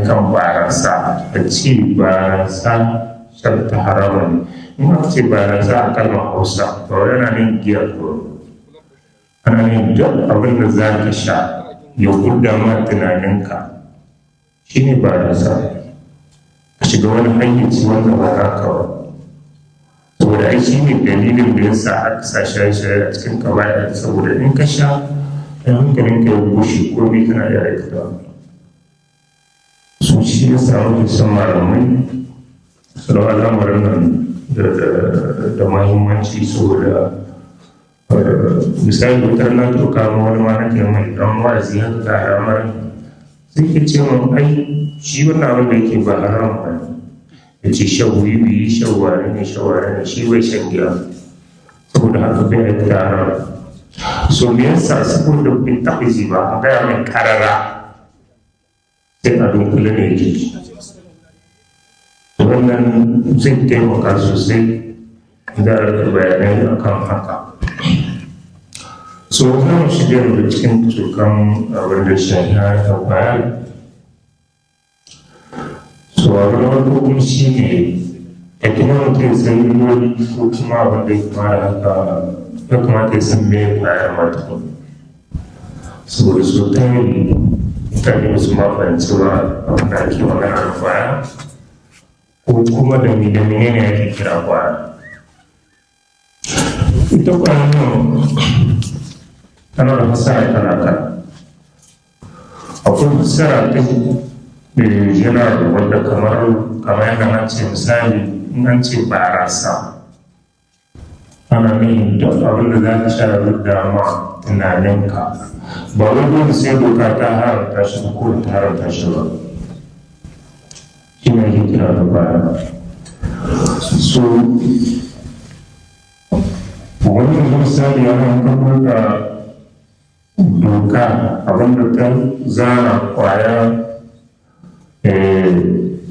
kan barasa. A ce barasa shan ta haramun ne. In aka ce barasa a kalmar Hausa, ba wai ana nufin giya ko ana nufin duk abin da za ka sha ya gudda ma tunaninka, shi ne barasa. Ka shiga wani hayyaci wanda ba naka ba. Saboda ai shi ne dalilin da ya sa aka sa shaye-shaye a cikin kaba'ir, saboda in ka sha, ai hankalinka ya bushe, komai kana iya aikata. So shi ya sa muke son malamai su dau al'amarin nan da mahimmanci. Saboda misali, wutar na taɓa kama wani ma nake mai dan wa'azi haka ga al'amarin, sai ke ce min ai shi wannan abin da yake ba haram ba ne. Ya ce shan wiwi, shan wane ne, shan wane ne, shi bai shan giya, saboda haka bai aikata haram. So me yasa? Saboda bai taɓa ji ba a gaya mai karara, sai a dunkule ne ji. Wannan zai taimaka sosai da a bayanai akan haka. So za mu shiga daga cikin cokan abin da shafi harkar kwaya. So abu na farko kuma shi ne a kuma mutum ya san illoli ko kuma abin da ya kamata haka, ya kamata ya san me kwayar ma tukun. Saboda so tari mutane ba su ma fahimci ba abin da ake magana da kwaya, ko kuma da mi da menene ake kira kwaya. Ita kwayar nan tana da fassara kala kala. Akwai fassara ta general, wanda kamar yadda an ce, misali, in an ce barasa, ana nufin duk abin da za ka sha ya da ma tunaninka, ba wai dole sai doka ta haramta shi ko ta haramta shi ba, shi ne ake kira da kwaya. So wani yanzu misali, yana kamar da doka abin da ta zana kwaya, irin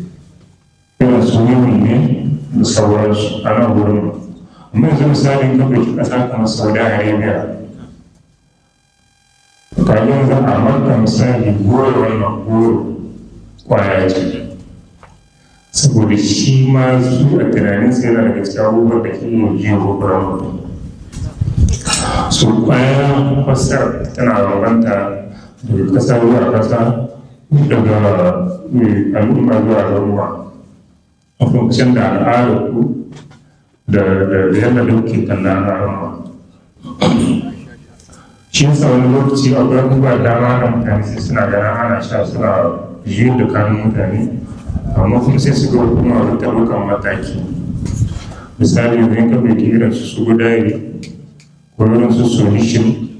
su wiwi ne da sauransu a nan wurin. Amma yanzu misali, ka ɗauki ƙasa kamar Saudi Arabia, kaga yanzu a Makka misali, goro, wannan goro kwaya ce, saboda shi ma su a tunanin sai yana daga cikin abubuwan da ke iya jiya kokarin mutum. So kwaya fasar tana bambanta daga ƙasa zuwa ƙasa, daga al'umma zuwa al'umma, a function da al'adar ku da yadda da kuke kallon al'umma. Shi yasa wani lokaci akwai abubuwa dama da mutane sai suna ganin ana sha, suna juyar da kanun mutane, amma kuma sai su ga hukuma ta ɗaukan mataki. Misali, yanzu in ka ɗauki irin su Sugudari ko irin su Solution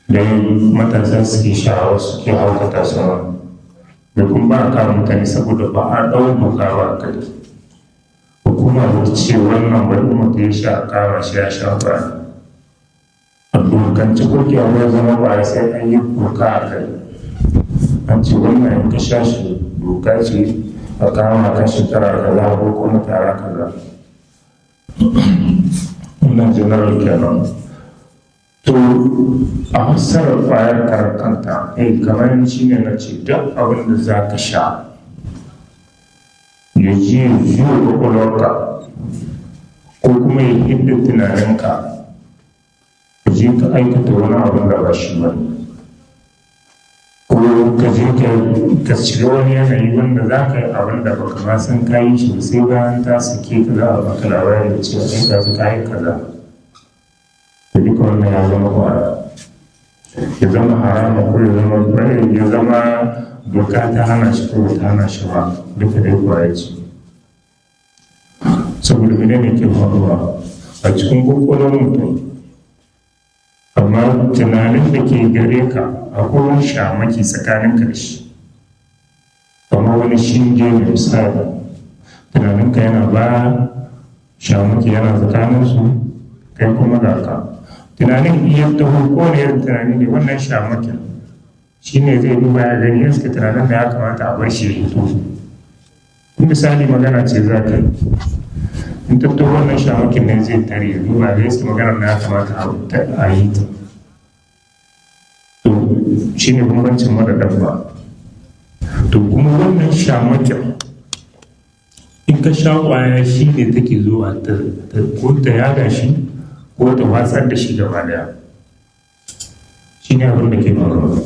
da matasa suke sha, wasu ke haukata su ma da kuma ba a kama mutane, saboda ba a ɗau doka ba a kai. Hukuma ba ta ce wannan bari mutum ya sha a kama shi ya sha ba. A dokance ko ya zama ba sai an yi doka a kai, an ce wannan in ka sha shi doka ce a kama kan shekara kaza ko kuma tara kaza. Wannan general kenan. To a fassarar kwayar karar kanta, kamar shi ne na ce duk abin da za ka sha ya je juya kwakwalwarka ko kuma ya hidda tunaninka, ka je ka aikata wani abin da ba shi ba, ko ka je ka shiga wani yanayi wanda za ka yi abin da baka ma san ka yi shi, sai bayan ta sake ka za a baka labari da cewa ai ka ka yi kaza. To duka wannan ya zama kwaya. Ya zama harama ko ya zama doka ta hana shi ko ta hana shi ba, duka dai kwaya ce. Saboda mene ne ke faruwa a cikin kwakwalwar mutum? Amma tunanin da ke gare ka, akwai wani shamaki tsakanin ka da shi, kamar wani shinge ne. Misali, tunaninka yana baya, shamaki yana tsakaninsu, kai kuma ga ka. Tunanin iya taho, ko ne irin tunani ne, wannan shamakin shi ne zai duba ya gani yaska tunanin da ya kamata a bar shi ya fito. Misali, magana ce za ka yi, in tatto wannan shamakin ne zai tare, ya duba ga yaska magana da ya kamata a yi ta. To shi ne bambancin mara dabba. To kuma wannan shamakin, in ka sha kwaya, shi ne take zuwa ta ko ta yaga shi ko ta watsar da shi gaba daya. Shi ne abin da ke faruwa.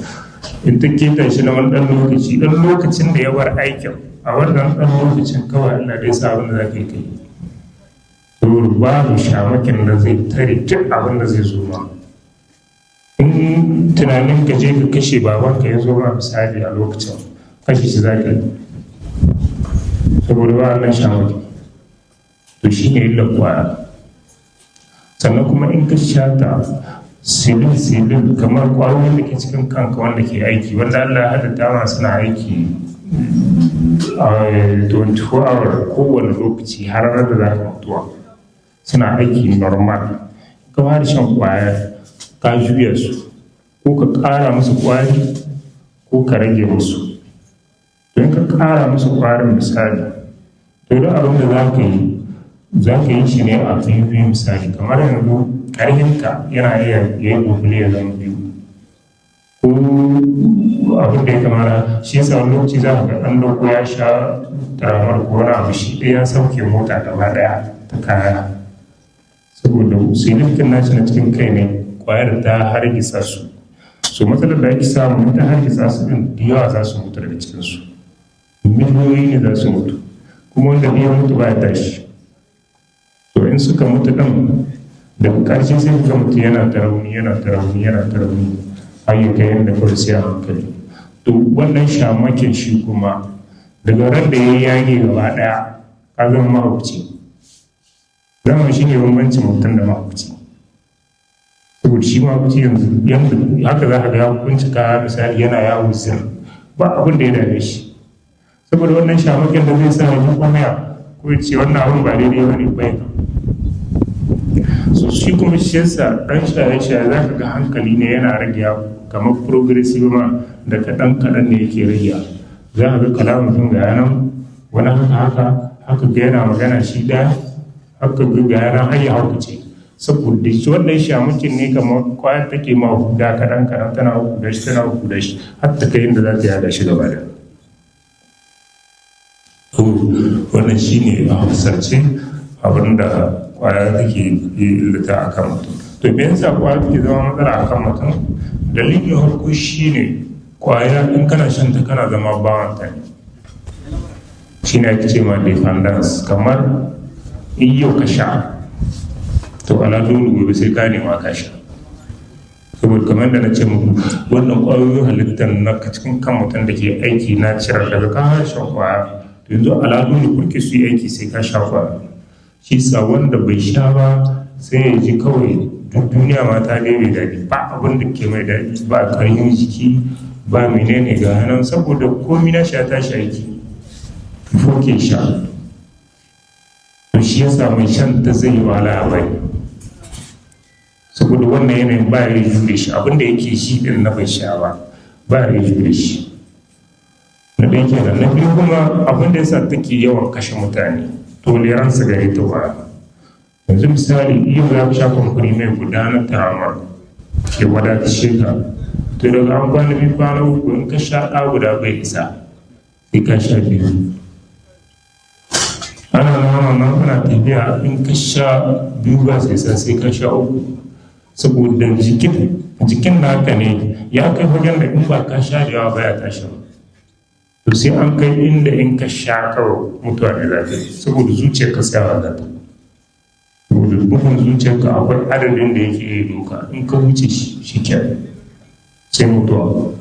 In ta keta shi na wani ɗan lokaci, ɗan lokacin da ya bar aikin, a wannan ɗan lokacin kawai Allah dai sa abin da za ka yi kai. Saboda babu shamakin da zai tare duk abin da zai zo ma. In tunanin ka je ka kashe babanka ya zo ma misali, a lokacin kashe shi za ka yi, saboda ba wannan shamakin. To shi ne illar kwaya. Sannan kuma in ka sha ta, cellule cellule, kamar kwayoyin da ke cikin kanka wanda ke aiki, wanda Allah ya halitta ma suna aiki a 24 hour, kowane lokaci har da za ka mutuwa suna aiki normal. Ka fara shan kwaya, ka juya su, ko ka ƙara musu kwari ko ka rage musu. To in ka ƙara musu kwarin misali, to duk abin da za ka yi, za ka yi shi ne a biyu biyu. Misali, kamar yanzu ƙarfinka yana iya ya yi double, ya zama biyu ko abin da ya kamata. Shi yasa wani lokaci za ka ga ɗan loko ya sha tramol ko wani abu, shi ɗaya ya sauke mota gaba ɗaya ta kaya, saboda silifin nashi na cikin kai ne kwayar ta hargitsa su. So matsalar da ake samu, in ta hargitsa su ɗin, da yawa za su mutu daga cikinsu, miliyoyi ne za su mutu. Kuma wanda ya mutu ba ya tashi. To in suka mutu ɗin, daga ƙarshe sai ga mutum yana ta rauni, yana ta rauni, yana ta rauni, har ya kai yadda kawai sai a hankali. To wannan shamakin shi kuma, daga ran da ya yage gaba ɗaya, ka zama mahaukaci. Zama shi ne bambancin mutum da mahaukaci, saboda shi mahaukaci yanzu yanda haka za ka ga ya bincika misali, yana yawo zir, ba abin da ya dame shi, saboda wannan shamakin da zai sa ya ji kwamaya ko ya ce wannan abin ba daidai ba ne, bai. So shi kuma shi yasa dan shaye-shaye za ka ga hankali ne yana rage, kamar progressive ma, da kaɗan kaɗan ne yake rage. Za ka ga kalamun mutum ga yanan wani haka haka haka, ga yana magana shi ɗaya haka, ga yanan har ya haukace, saboda shi wannan shamakin ne kamar kwayar take ma huda kaɗan kaɗan, tana huda shi, tana huda shi, har ta kai inda za ta yada shi gaba da. Wannan shi ne a hausarce abin da kwaya take illata a kan mutum. To me yasa kwaya take zama matsala a kan mutum? Dalilin farko shi ne kwaya in kana shan ta, kana zama bawan ta ne. Shi ne ake ce ma dependence. Kamar in yau ka sha, to ala dole gobe sai ka nema ka sha, saboda kamar da na ce muku, wannan ƙwayoyin halittar na cikin kan mutum da ke aiki na cirar, daga ka shan kwaya, to yanzu ala dole kurke su yi aiki, sai ka sha kwaya. Shi sa wanda bai sha ba sai ya ji kawai duk duniya ma ta dai mai daɗi, ba abin da ke mai daɗi, ba ƙarfin jiki, ba menene ga hannun, saboda komi na sha tashi aiki ko ke sha. To shi yasa mai shan ta zai yi wahala a bari, saboda wannan yanayin ba ya jure shi, abin da yake shi din na bai sha ba, ba ya jure shi. Na ɗaya kenan. Na biyu kuma, abin da yasa take yawan kashe mutane, tolerance gare ta ba. Yanzu misali, iya za ka sha comprimé guda na tramol ya wadatar ka, to daga an kwana biyu, kwana uku, in ka sha ɗa guda bai isa, sai ka sha biyu. Ana nan nan ana tafiya, in ka sha biyu ba sai sa, sai ka sha uku, saboda jikin naka ne ya kai fagen da in ba ka sha da yawa baya tashi ba. To sai an kai inda in ka sha kawai mutuwa ne za ka yi, saboda zuciyarka tsayawa za ta, saboda bugun zuciyarka akwai adadin da yake iya doka, in ka wuce shi, shi kenan sai mutuwa.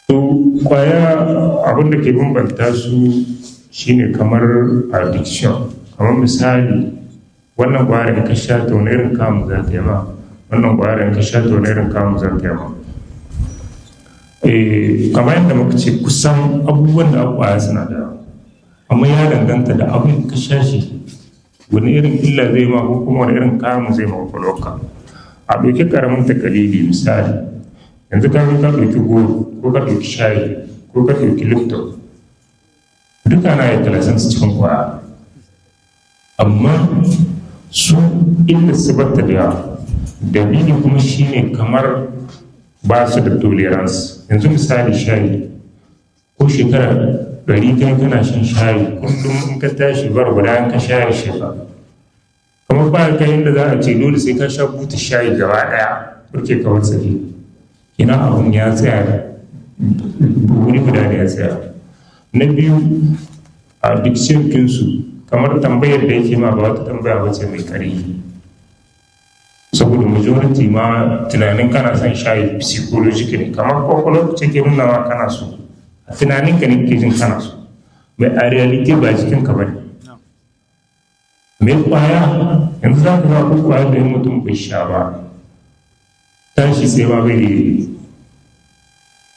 To kwaya, abin da ke bambanta su shine kamar addiction. Kamar misali, wannan kwayar in ka sha ta, wani irin kamu za ta yi ma? Wannan kwayar in ka sha ta, wani irin kamu za ta yi ma? Kamar yadda muka ce, kusan abubuwan da kwaya suna da, amma ya danganta da abin ka sha shi, wani irin illa zai ma ko kuma wani irin kamu zai ma kwakwalwarka. A ɗauki ƙaramin takalili misali, yanzu ka ka ɗauki goro ko ka ɗauki shayi ko ka ɗauki Lipton, duka na yi classer su cikin kwaya, amma su illa su batta da yawa. Dalili kuma shine kamar Ba su da tolerance. Yanzu misali shayi, ko shekara 100 kai kana shan shayi kullum, in ka tashi bar guda in ka shaye shi ba, kamar ba ka yadda za a ce dole sai ka sha buta shayi gaba daya burke ka watsake. Ina abun ya tsaya wuri guda ne ya tsaya. Na biyu, addiction kinsu kamar tambayar da yake ma ba wata tambaya ba ce mai ƙarfi, saboda majority ma tunanin kana son shayi psychological ne, kamar kwakwalwar ce ke nuna ma kana so, a tunanin ka ne ke jin kana so, mai a reality ba jikin ka bane. Mai kwaya yanzu za ka ga ko kwaya da mutum bai sha ba, tashi sai ma bai yi,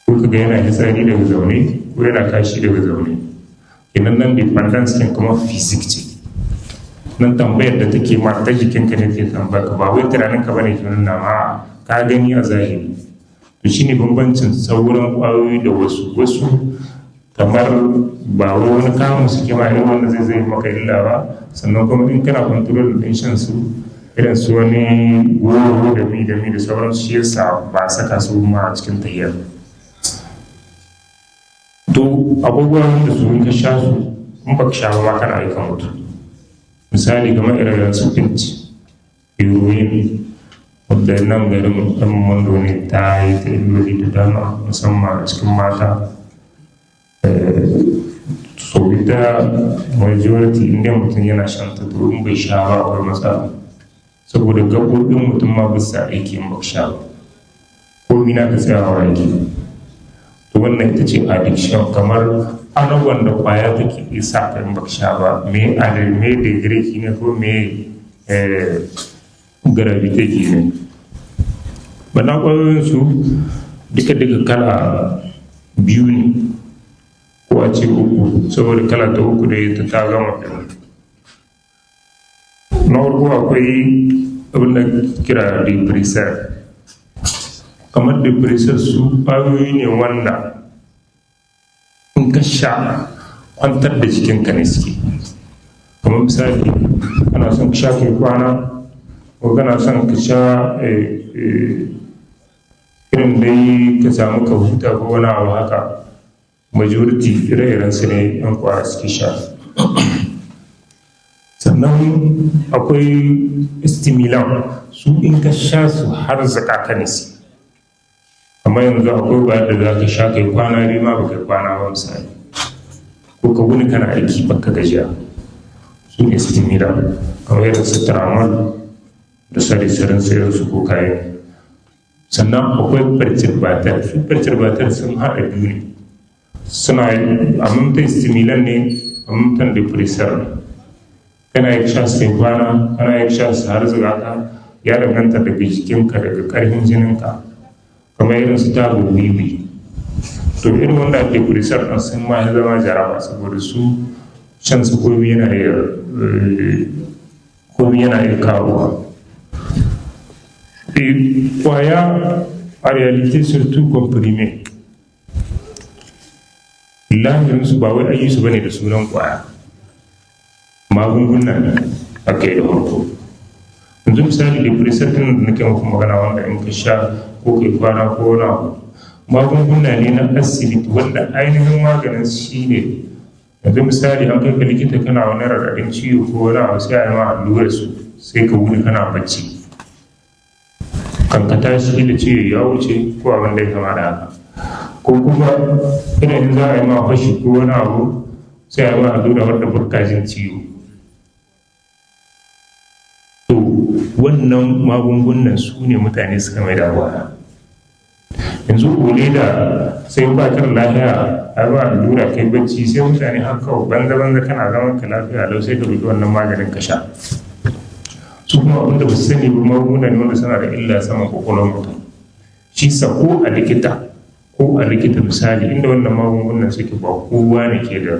ko ka ga yana fitsari daga zaune ko yana kashi daga zaune. Kenan nan dependence kin kuma physique ce. Nan tambayar da take ma ta jikinka ne ke tambaya ka, ba wai tunanin ka bane ke nuna ma, ka gani a zahiri. To shine bambancin sauran kwayoyi da wasu kamar ba wai wani kamun suke ma irin wanda zai maka illa ba. Sannan kuma in kana control din shan su, irin su wani goro da mi da mi da sauran su, shi yasa ba saka su ma a cikin tahiyar. To abubuwan da su in ka sha su, in baka sha ba ma kana aika mutu. Misali kamar irin su pint, heroin, wadda nan garin ɗan mando ne ta yi ta illoli da dama, musamman a cikin mata. So ita majority inda mutum yana shan ta, to in bai sha ba akwai matsala, saboda gaɓoɓin mutum ma bisa aiki in baka sha ba, komi na ka tsayawa aiki. To wannan ita ce addiction, kamar anagon da kwaya take isa ka in baka sha ba, me me degree ki ne ko me gravity ki ne. Bana kwayoyin su duka duka kala biyu ne, ko a ce uku, saboda kala ta uku da ita ta gama. Na farko akwai abin da kira depressor. Kamar depressor su ƙwayoyi ne wanda in ka sha kwantar da jikinka ne suke. Kamar misali kana son ka sha kai kwana, ko kana son ka sha irin dai ka samu ka huta ko wani abu haka, majority ire-iren su ne yan kwaya suke sha. Sannan akwai stimulant, su in ka sha su har zaka ka ne su. Amma yanzu akwai ba da za ka sha kai kwana 2 ma ba kai kwana ba misali, ko ka wuni kana aiki baka gajiya, su ne stimulant, kamar irin su tramal da sare-saren sayar su ko kayan. Sannan akwai perturbator. Su perturbator sun haɗa biyu ne, suna amimtan stimulant ne, amimtan depressor ne. Kana yi sha su kai kwana, kana yi sha su har zuga ka, ya danganta daga jikinka, daga ƙarfin jininka, kamar irin su tabo wiwi. To irin wanda depressor ɗin sun ma zama jaraba, saboda su shan su komi yana iya kawowa. Kwaya a réalité, surtout comprimé, lahirin su ba wai ayi su bane da sunan kwaya, magunguna ne aka yi da farko. Yanzu misali depressor din da nake muku magana, wanda in ka sha ko kai kwana ko wani abu, magunguna ne na asibiti wanda ainihin maganin shi ne. Yanzu misali an kai ka likita kana wani raɗaɗin ciwo ko wani abu, sai a yi ma allurar su, sai ka wuni kana bacci, kan ka tashi da ciwo ya wuce ko abin da ya kama da haka. Ko kuma irin za a yi ma fashi ko wani abu, sai a yi ma allura wanda baka jin ciwo. To wannan magungunan su ne mutane suka mai da baya. Yanzu kole da sai ba ka da lafiya a ba allura kai bacci, sai mutane haka banza banza, kana zaman ka lafiya lau, sai ka roki wannan maganin ka sha. Su kuma abinda ba su sani ba, magunguna ne wanda suna da illa saman kwakwalwar mutum. Shi sa ko a likita misali inda wannan magungunan suke, ba kowa ne ke da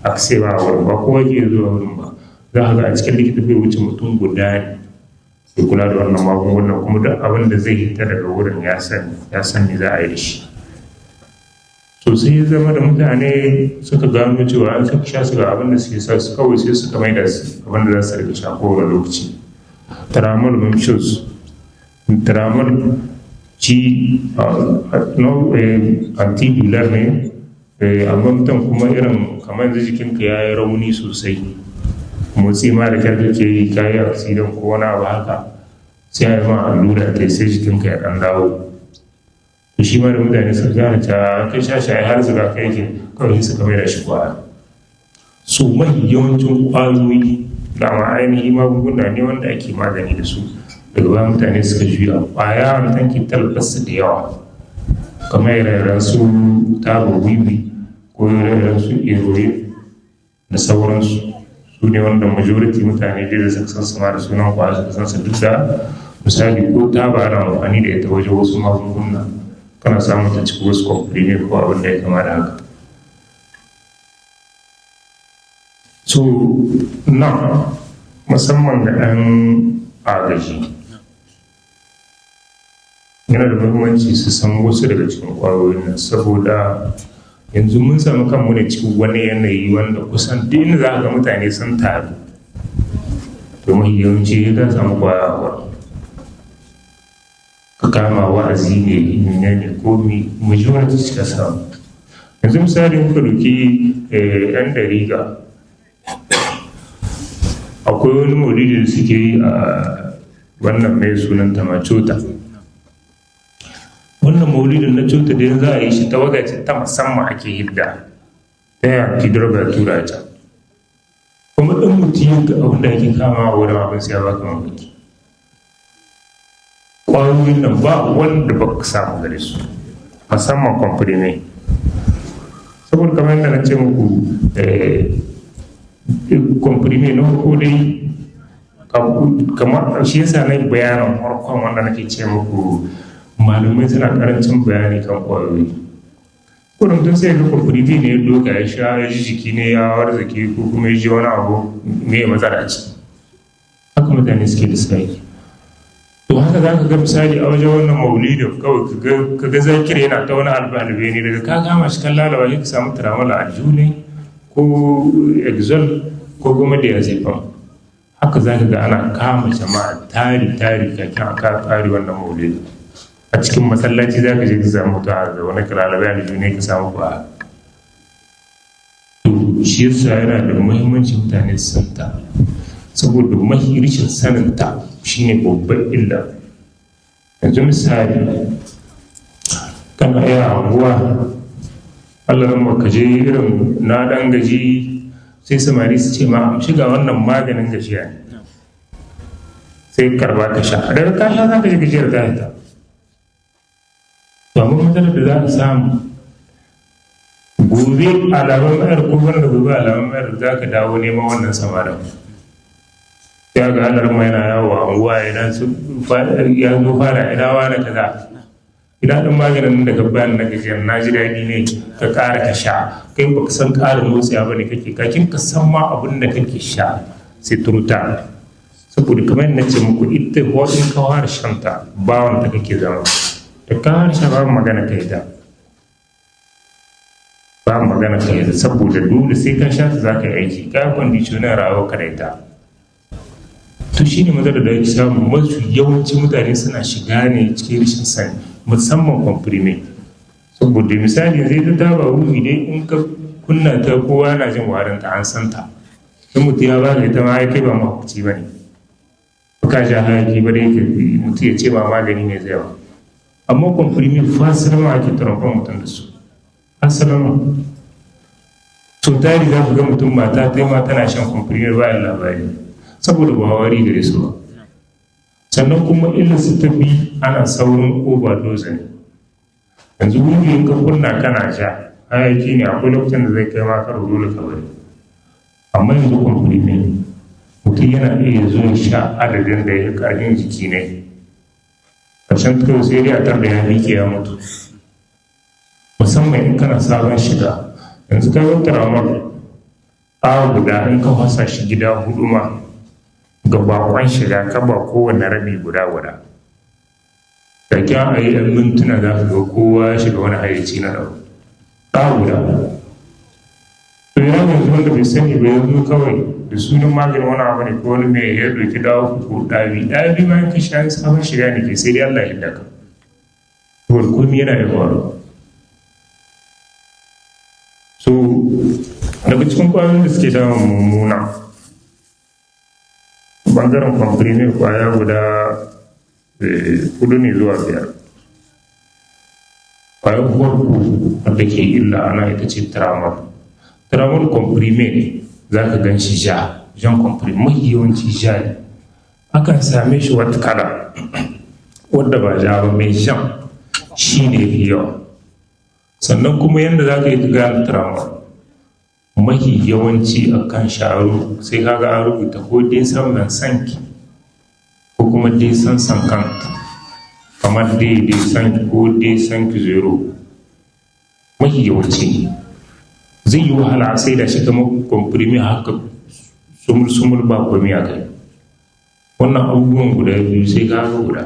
access ba a wurin, ba kowa ke zuwa wurin ba. Za ka ga a cikin likita bai wuce mutum guda ne ke kula da wannan magungunan, kuma duk abin da zai hita daga wurin ya sani, ya san me za a yi da shi. To sai ya zama da mutane suka gano cewa an suka sha su ga abin da suke sa su, kawai sai suka mai da su abin da za su rika sha kowane lokaci. Tramal mumshus, tramal Shi antidular ne, amma mutum kuma irin kamar yanzu jikinka ya yi rauni sosai, motsi ma da kyar kake yi, ka yi accident ko wani abu haka, sai a yi ma allura ta sai jikinka ya ɗan dawo. To shi ma da mutane sun gane ta kai sha shaye har zuga kai yake kawai suka mai da shi kwaya. So mafi yawancin kwayoyi dama ainihi magunguna ne wanda ake magani da su, daga baya mutane suka juya kwaya wanda ke talbasa da yawa, kamar ire-iren su taba wiwi ko ire-iren su heroin da sauransu. Su ne wanda majority mutane dai da suka san su ma da sunan kwaya suka san su, duk da misali ko taba ana amfani da ita wajen wasu magunguna, kana samun ta cikin wasu comprime ko abin da ya kama da haka. So nan musamman ga ɗan agaji yana da muhimmanci su san wasu daga cikin ƙwayoyin nan, saboda yanzu mun samu kanmu ne cikin wani yanayi wanda kusan duk inda za ka ga mutane sun taru, to mafi yawanci ka samu ƙwaya a wurin. Ka kama wa'azi ne ne ne ko majority suka samu. Yanzu misali muka ɗauki yan dariƙa, akwai wani maulidi da suke yi a wannan mai sunan tamacota. Wannan maulidin na cota da yanzu a yi shi tawaga ce ta musamman ake hidda ta yaki droga tura ta, kuma ɗan mutum ga abin da ake kama a wurin abin sai ya baka mamaki. Ƙwayoyin nan ba wanda ba ka samu gare su, musamman kwamfirme, saboda kamar yadda na ce muku kwamfirme na farko dai kamar shi yasa na bayanin farkon wanda nake ce muku malamai suna karancin bayani kan ƙwayoyi. Kurin tun sai ga kwamfirme ne ya doka ya sha ya ji jiki ne ya warzake ko kuma ya ji wani abu me matsala ce, haka mutane suke da sai. To haka za ka ga misali a wajen wannan maulidin kawai ka ga zakir yana ta wani albe ne, daga ka kama shi kan lalaba ka samu turamala aljihu ne ko exol ko kuma da yazefam. Haka za ka ga ana kama jama'a tari tari kakin a kare wannan maulidin. A cikin masallaci za ka je ka samu mutum a zaune ka lalaba aljihu ne ka samu ba. To shi yasa yana da muhimmanci mutane su san ta, saboda mahi rashin sanin ta shine babban illa. Yanzu misali kana iya anguwa Allah ran ka je irin na dan gaji sai samari su ce ma amshi ga wannan maganin gajiya ne, sai karba ka sha, daga ka sha za ka ji gajiyar ta ta. To amma matsalar da za ka samu gobe alamun mayar ko wanda gobe alamun mayar za ka dawo neman wannan samarin, ya ga halar mai yana yawo a unguwa idan su ya zo fara ina wani kaza idan ɗan maganin da ka bani na gajiyar na ji daɗi ne ka ƙara ka sha, kai baka san ƙarin motsiya ba ne kake kakin ka san ma abin da kake sha sai turuta. Saboda kamar na ce muku ita in ka fara shanta bawan ta kake zama, da ka fara sha babu magana ka ita, ba magana ka ita, saboda dole sai ka sha ta za ka yi aiki ka yi kwandishonin rayuwar ka da ita. To shi ne matsalar da ake samu, mafi yawanci mutane suna shiga ne cikin rashin sani, musamman kwamfirme. Saboda misali zai ta taba ruhi dai in ka kunna ta kowa na jin warin ta an san ta, in mutum ya ba ka ita ma ai kai ba mahaukaci ba ne, ba ka sha hayaki ba dai mutum ya ce ba magani ne zai ba. Amma kwamfirme fasalama ake turamfan mutum da su, fasalama. So tari za ku ga mutum mata ta ma tana shan kwamfirme bayan labari, saboda ba wari gare su ba. Sannan kuma illar su ta bi ana saurin overdose ne. Yanzu wuri in ka kunna kana sha hayaki ne akwai lokacin da zai kai ma karo dole ka bari. Amma yanzu kwamfirme mutum yana iya zuwa sha adadin da ya karfin jiki ne, ƙarshen kawai sai dai a tar da ya miƙe ya mutu. Musamman in kana sabon shiga yanzu ka ga tramadol a guda in ka fasa shi gida hudu ma ga bakon shiga ka ba kowane rabi guda guda, da kyan a yi ɗan mintuna za ka ga kowa ya shiga wani hayyaci na ɗau ɗa guda. To ya yanzu wanda bai sani ba yanzu kawai da sunan maganin wani abu ne ko wani mai ya ɗauki dawo ko ɗabi ɗabi ma in ka sha sabon shiga ne ke sai dai Allah ya daka. Saboda komi yana iya faruwa. So daga cikin kwayoyin da suke damun mummuna bangaren comprimé, kwaya guda hudu ne zuwa biyar. Kwayar farko wadda ke illa ana ita ce tramol. Tramol comprimé ne, za ka gan shi ja, jan comprimé, mafi yawanci ja ne. Akan same shi wata kala wadda ba ja ba, mai jan shi ne fi yawa. Sannan kuma yadda za ka yi ka gane tramol, mafi yawanci a kan sharo sai ka ga an rubuta ko 225 ko kuma 250, kamar deux deux cinq ko deux cinq zéro. Mafi yawanci zai yi wahala a sai da shi kamar comprimé haka sumul sumul ba komai a kai. Wannan abubuwan guda biyu sai ka ga guda.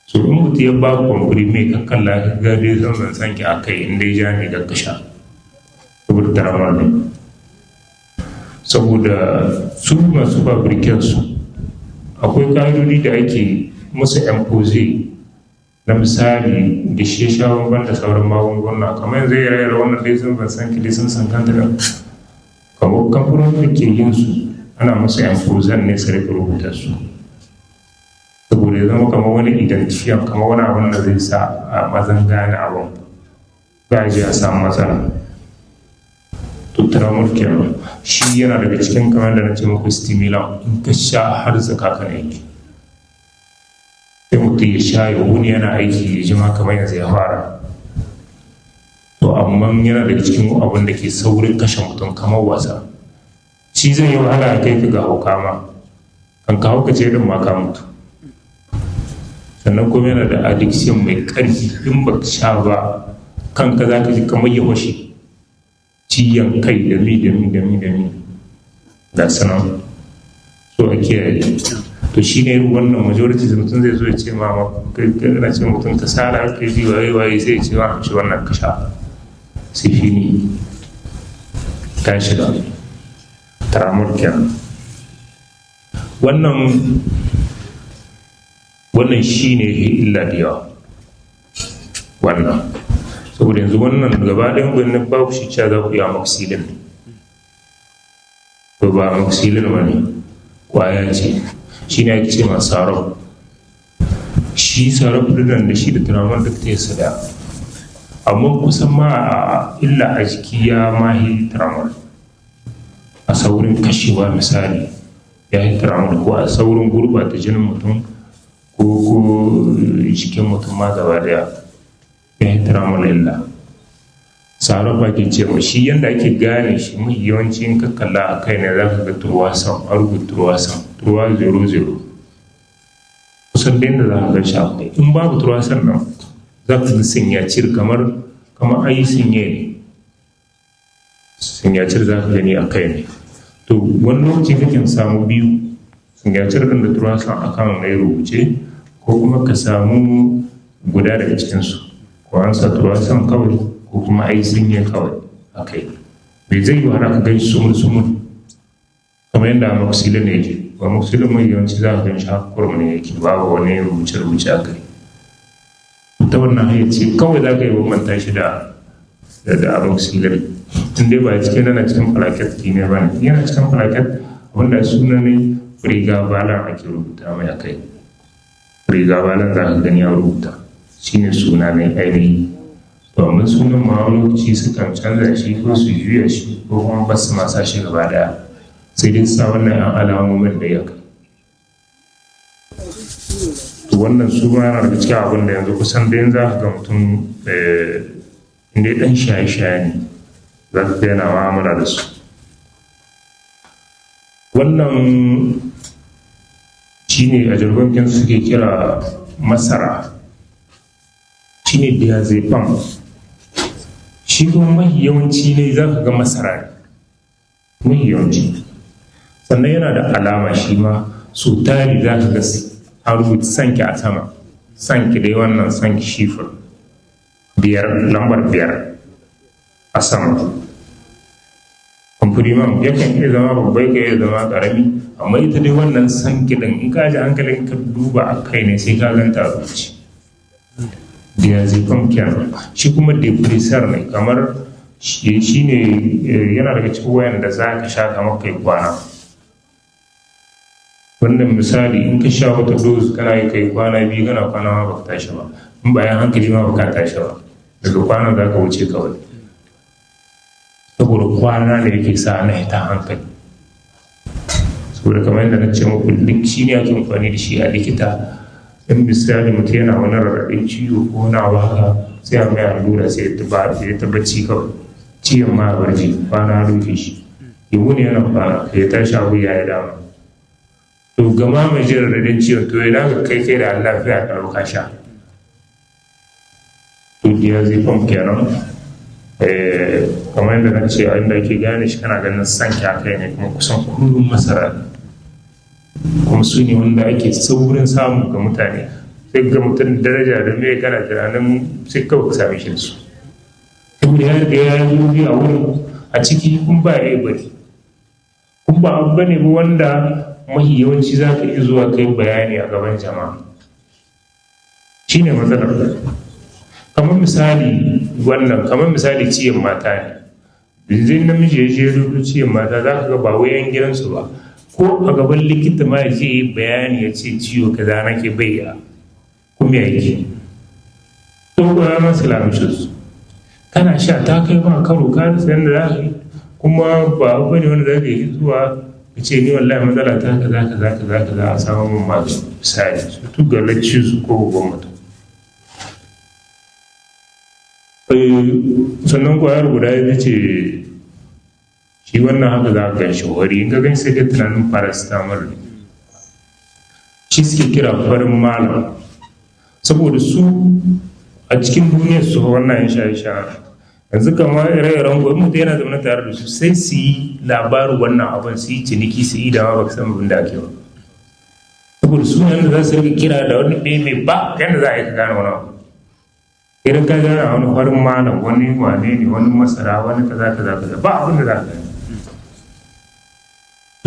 So in mutum ya ba comprimé, ka kalla ka ga 225 a kai, in dai ja ne, ka sha, saboda tramol ne. Saboda su masu fabriken su, akwai ƙa'idodi da ake musu imposer na misali da shi ya sha bamban da sauran magunguna, kamar yanzu ya rayar wannan 225, 250 da kamar kamfanonin da ke yin su, ana musu imposer ne su rika rubuta su, saboda ya zama kamar wani identifier, kamar wani abin da zai sa a mazan gane abin ba a je a samu matsala. To tramol kenan. Shi yana daga cikin, kamar da na ce muku, stimulant. In ka sha har zaka ka aiki, sai mutum ya sha ya wuni yana aiki, ya jima kamar yanzu ya fara. To amma yana daga cikin abin da ke saurin kashe mutum kamar wasa. Shi zai yi wahala ya kai ka ga hauka ma, kan ka hauka ce din ma ka mutu. Sannan kuma yana da addiction mai ƙarfi. In ba sha ba, kanka za ka ji kamar ya washe, ciyan kai da mi da mi da mi da mi ga sanan. So a kiyaye. To shi ne wannan majority mutum zai zo ya ce ma kana ce mutum kasala kai ji, waye waye, sai ya ce ma shi wannan ka sha, sai shi ne ta shiga. Tramol kenan. Wannan shi ne illa da yawa wannan, saboda yanzu wannan gaba ɗayan gwanin babu shi cewa za ku yi amoxicillin. To ba amoxicillin ba ne, kwaya ce. Shi ne ake ce ma syrup. Shi syrup ɗin da shi da tramol duk ta yi da, amma kusan ma a illa a jiki ya mahi tramol a saurin kashewa. Misali, ya yi tramol ko a saurin gurɓata jinin mutum ko jikin mutum ma gaba daya, ya yi tramol illa. Syrup ake ce ma shi. Yanda ake gane shi, mafi yawanci in ka kalla a kai ne za ka ga 300, a rubuta 300, 300. Kusan da yadda za ka ga shi akwai. In babu 300 nan, za ka ga signature, kamar ayi signé ne, signature za ka gani a kai ne. To wani lokaci kakan samu biyu, signature ɗin da 300 a kan mai rubuce, ko kuma ka samu guda daga cikinsu, ko an sa 300 kawai, ko kuma ai signé kawai a kai. Bai zai yi wahala ka gan shi sumul sumul kamar yadda amoxicillin ne yake ba. Amoxicillin mai yawanci za ka gan shi haka kurum ne yake, babu wani rubuce rubuce a kai. Ta wannan hanyar ce kawai za ka yi bambanta shi da amoxicillin, in dai ba cikin yana cikin plaquette ne ba ne. Yana cikin plaquette, wanda suna ne pregabalin ake rubuta mai akai. Pregabalin za ka gani ya rubuta, shine suna ne ainihi. To amma sunan ma wani lokaci sukan canza shi, ko su juya shi, ko kuma ba su masa shi gaba daya, sai dai sa wannan yan alamomin da ya kai. To wannan su ma yana daga cikin abin da yanzu kusan da yanzu za ka ga mutum inda dan shaye-shaye ne, za ka ga yana ma'amala da su. Wannan shine a jargonkin suke kira masara, shine diazepam. Shi kuma mahi yawanci ne za ka ga masara ne mahi yawanci. Sannan yana da alama shi ma, so tari za ka ga an rubuta cinq a sama, cinq dai, wannan cinq, chiffre biyar, lambar biyar a sama. Comprimé yakan iya zama babba, yakan iya zama karami, amma ita dai wannan cinq din, in ka ji hankalin ka duba a kai ne, sai ka ganta a rubuce. Diazepam kenan. Shi kuma depressor ne, kamar shi ne yana daga cikin wayan da za ka sha kamar kai kwana. Wannan misali, in ka sha wata dose, kana yi kai kwana 2, kana kwana ma baka tashi ba. In bayan hankali ma baka tashi ba, daga kwanan za ka wuce kawai, saboda kwana ne yake sa na hita hankali. Saboda kamar yadda na ce muku, shi ne ake amfani da shi a likita. In misali mutum yana wani raɗaɗin ciwo ko wani abu haka, sai a mai allura, sai ya tabbaci kawai ciwon ma barci kwana rufe shi, ya wuni yana kwana, ya tashi abu ya yi dama. To gama mai jin raɗaɗin ciwon, to ina ga kai kai da lafiya ka ka sha. To diazepam kenan. Kamar yadda na ce, a inda ake gane shi, kana ganin san kai ne, kuma kusan kullum masara ne, kuma su ne wanda ake saurin samu ga mutane. Sai ga mutum daraja da mai kana tunanin, sai kawai ka same shi da su, saboda ya riga ya yi a wurin a ciki, kun ba ya bari, kun ba abu bane ba wanda mahi yawanci za ka iya zuwa kai bayani a gaban jama'a. Shi ne matsalar. Kamar misali wannan, kamar misali ciyan mata ne. Yanzu namiji ya je rubutu ciyan mata, za ka ga ba wai yan gidansu ba, ko a gaban likita ma ya je yi bayani ya ce ciwo kaza nake, bai ya kuma ya yi. To ko ya masu lamishin kana sha ta kai ma karo, ka rasa yadda za ka yi, kuma ba abu ne wanda za ka yi zuwa ka ce ni wallahi matsala ta kaza kaza kaza kaza, a samu mun magani. Misali su tuga lacci su ko babban mutum. Sannan kwayar guda ya ce shi wannan haka za ka gan shi wari, in ka gan sai ka tunanin paracetamol ne. Shi suke kira farin malam, saboda su a cikin duniyar su wannan yan shaye-shaye yanzu, kamar ire-iren gobe, mutum yana zaune tare da su, sai su yi labarin wannan abin, su yi ciniki, su yi dama baka san abin da ake ba, saboda su da za su rika kira da wani bebe ba yadda za a yi ka gane wani abu. Idan ka gane wani farin malam, wani wane ne, wani masara, wani kaza kaza kaza, ba abin da za ka gane.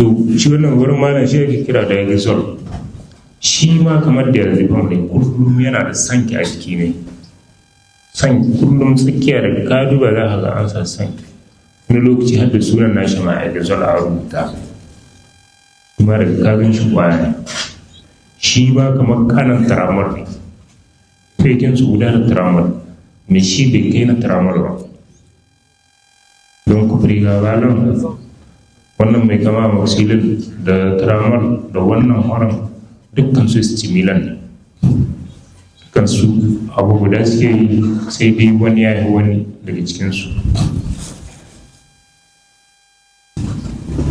To shi wannan farin malam shi ake kira da exol. Shi ma kamar da yanzu ne, kullum yana da sanki a jiki ne, san kullum tsakiya daga ka duba za ka ga an sa san, wani lokaci har da sunan nashi ma exol a rubuta. Kuma daga ka gan shi kwaya ne. Shi ba kamar kanan tramol ne, fekin su guda da tramol, mai shi bai kai na tramol ba. Don ku pregabalin wannan mai kama moxilin da tramol da wannan horon, dukkan su stimulant ne, dukkan su abu guda suke yi, sai dai wani ya yi wani daga cikinsu.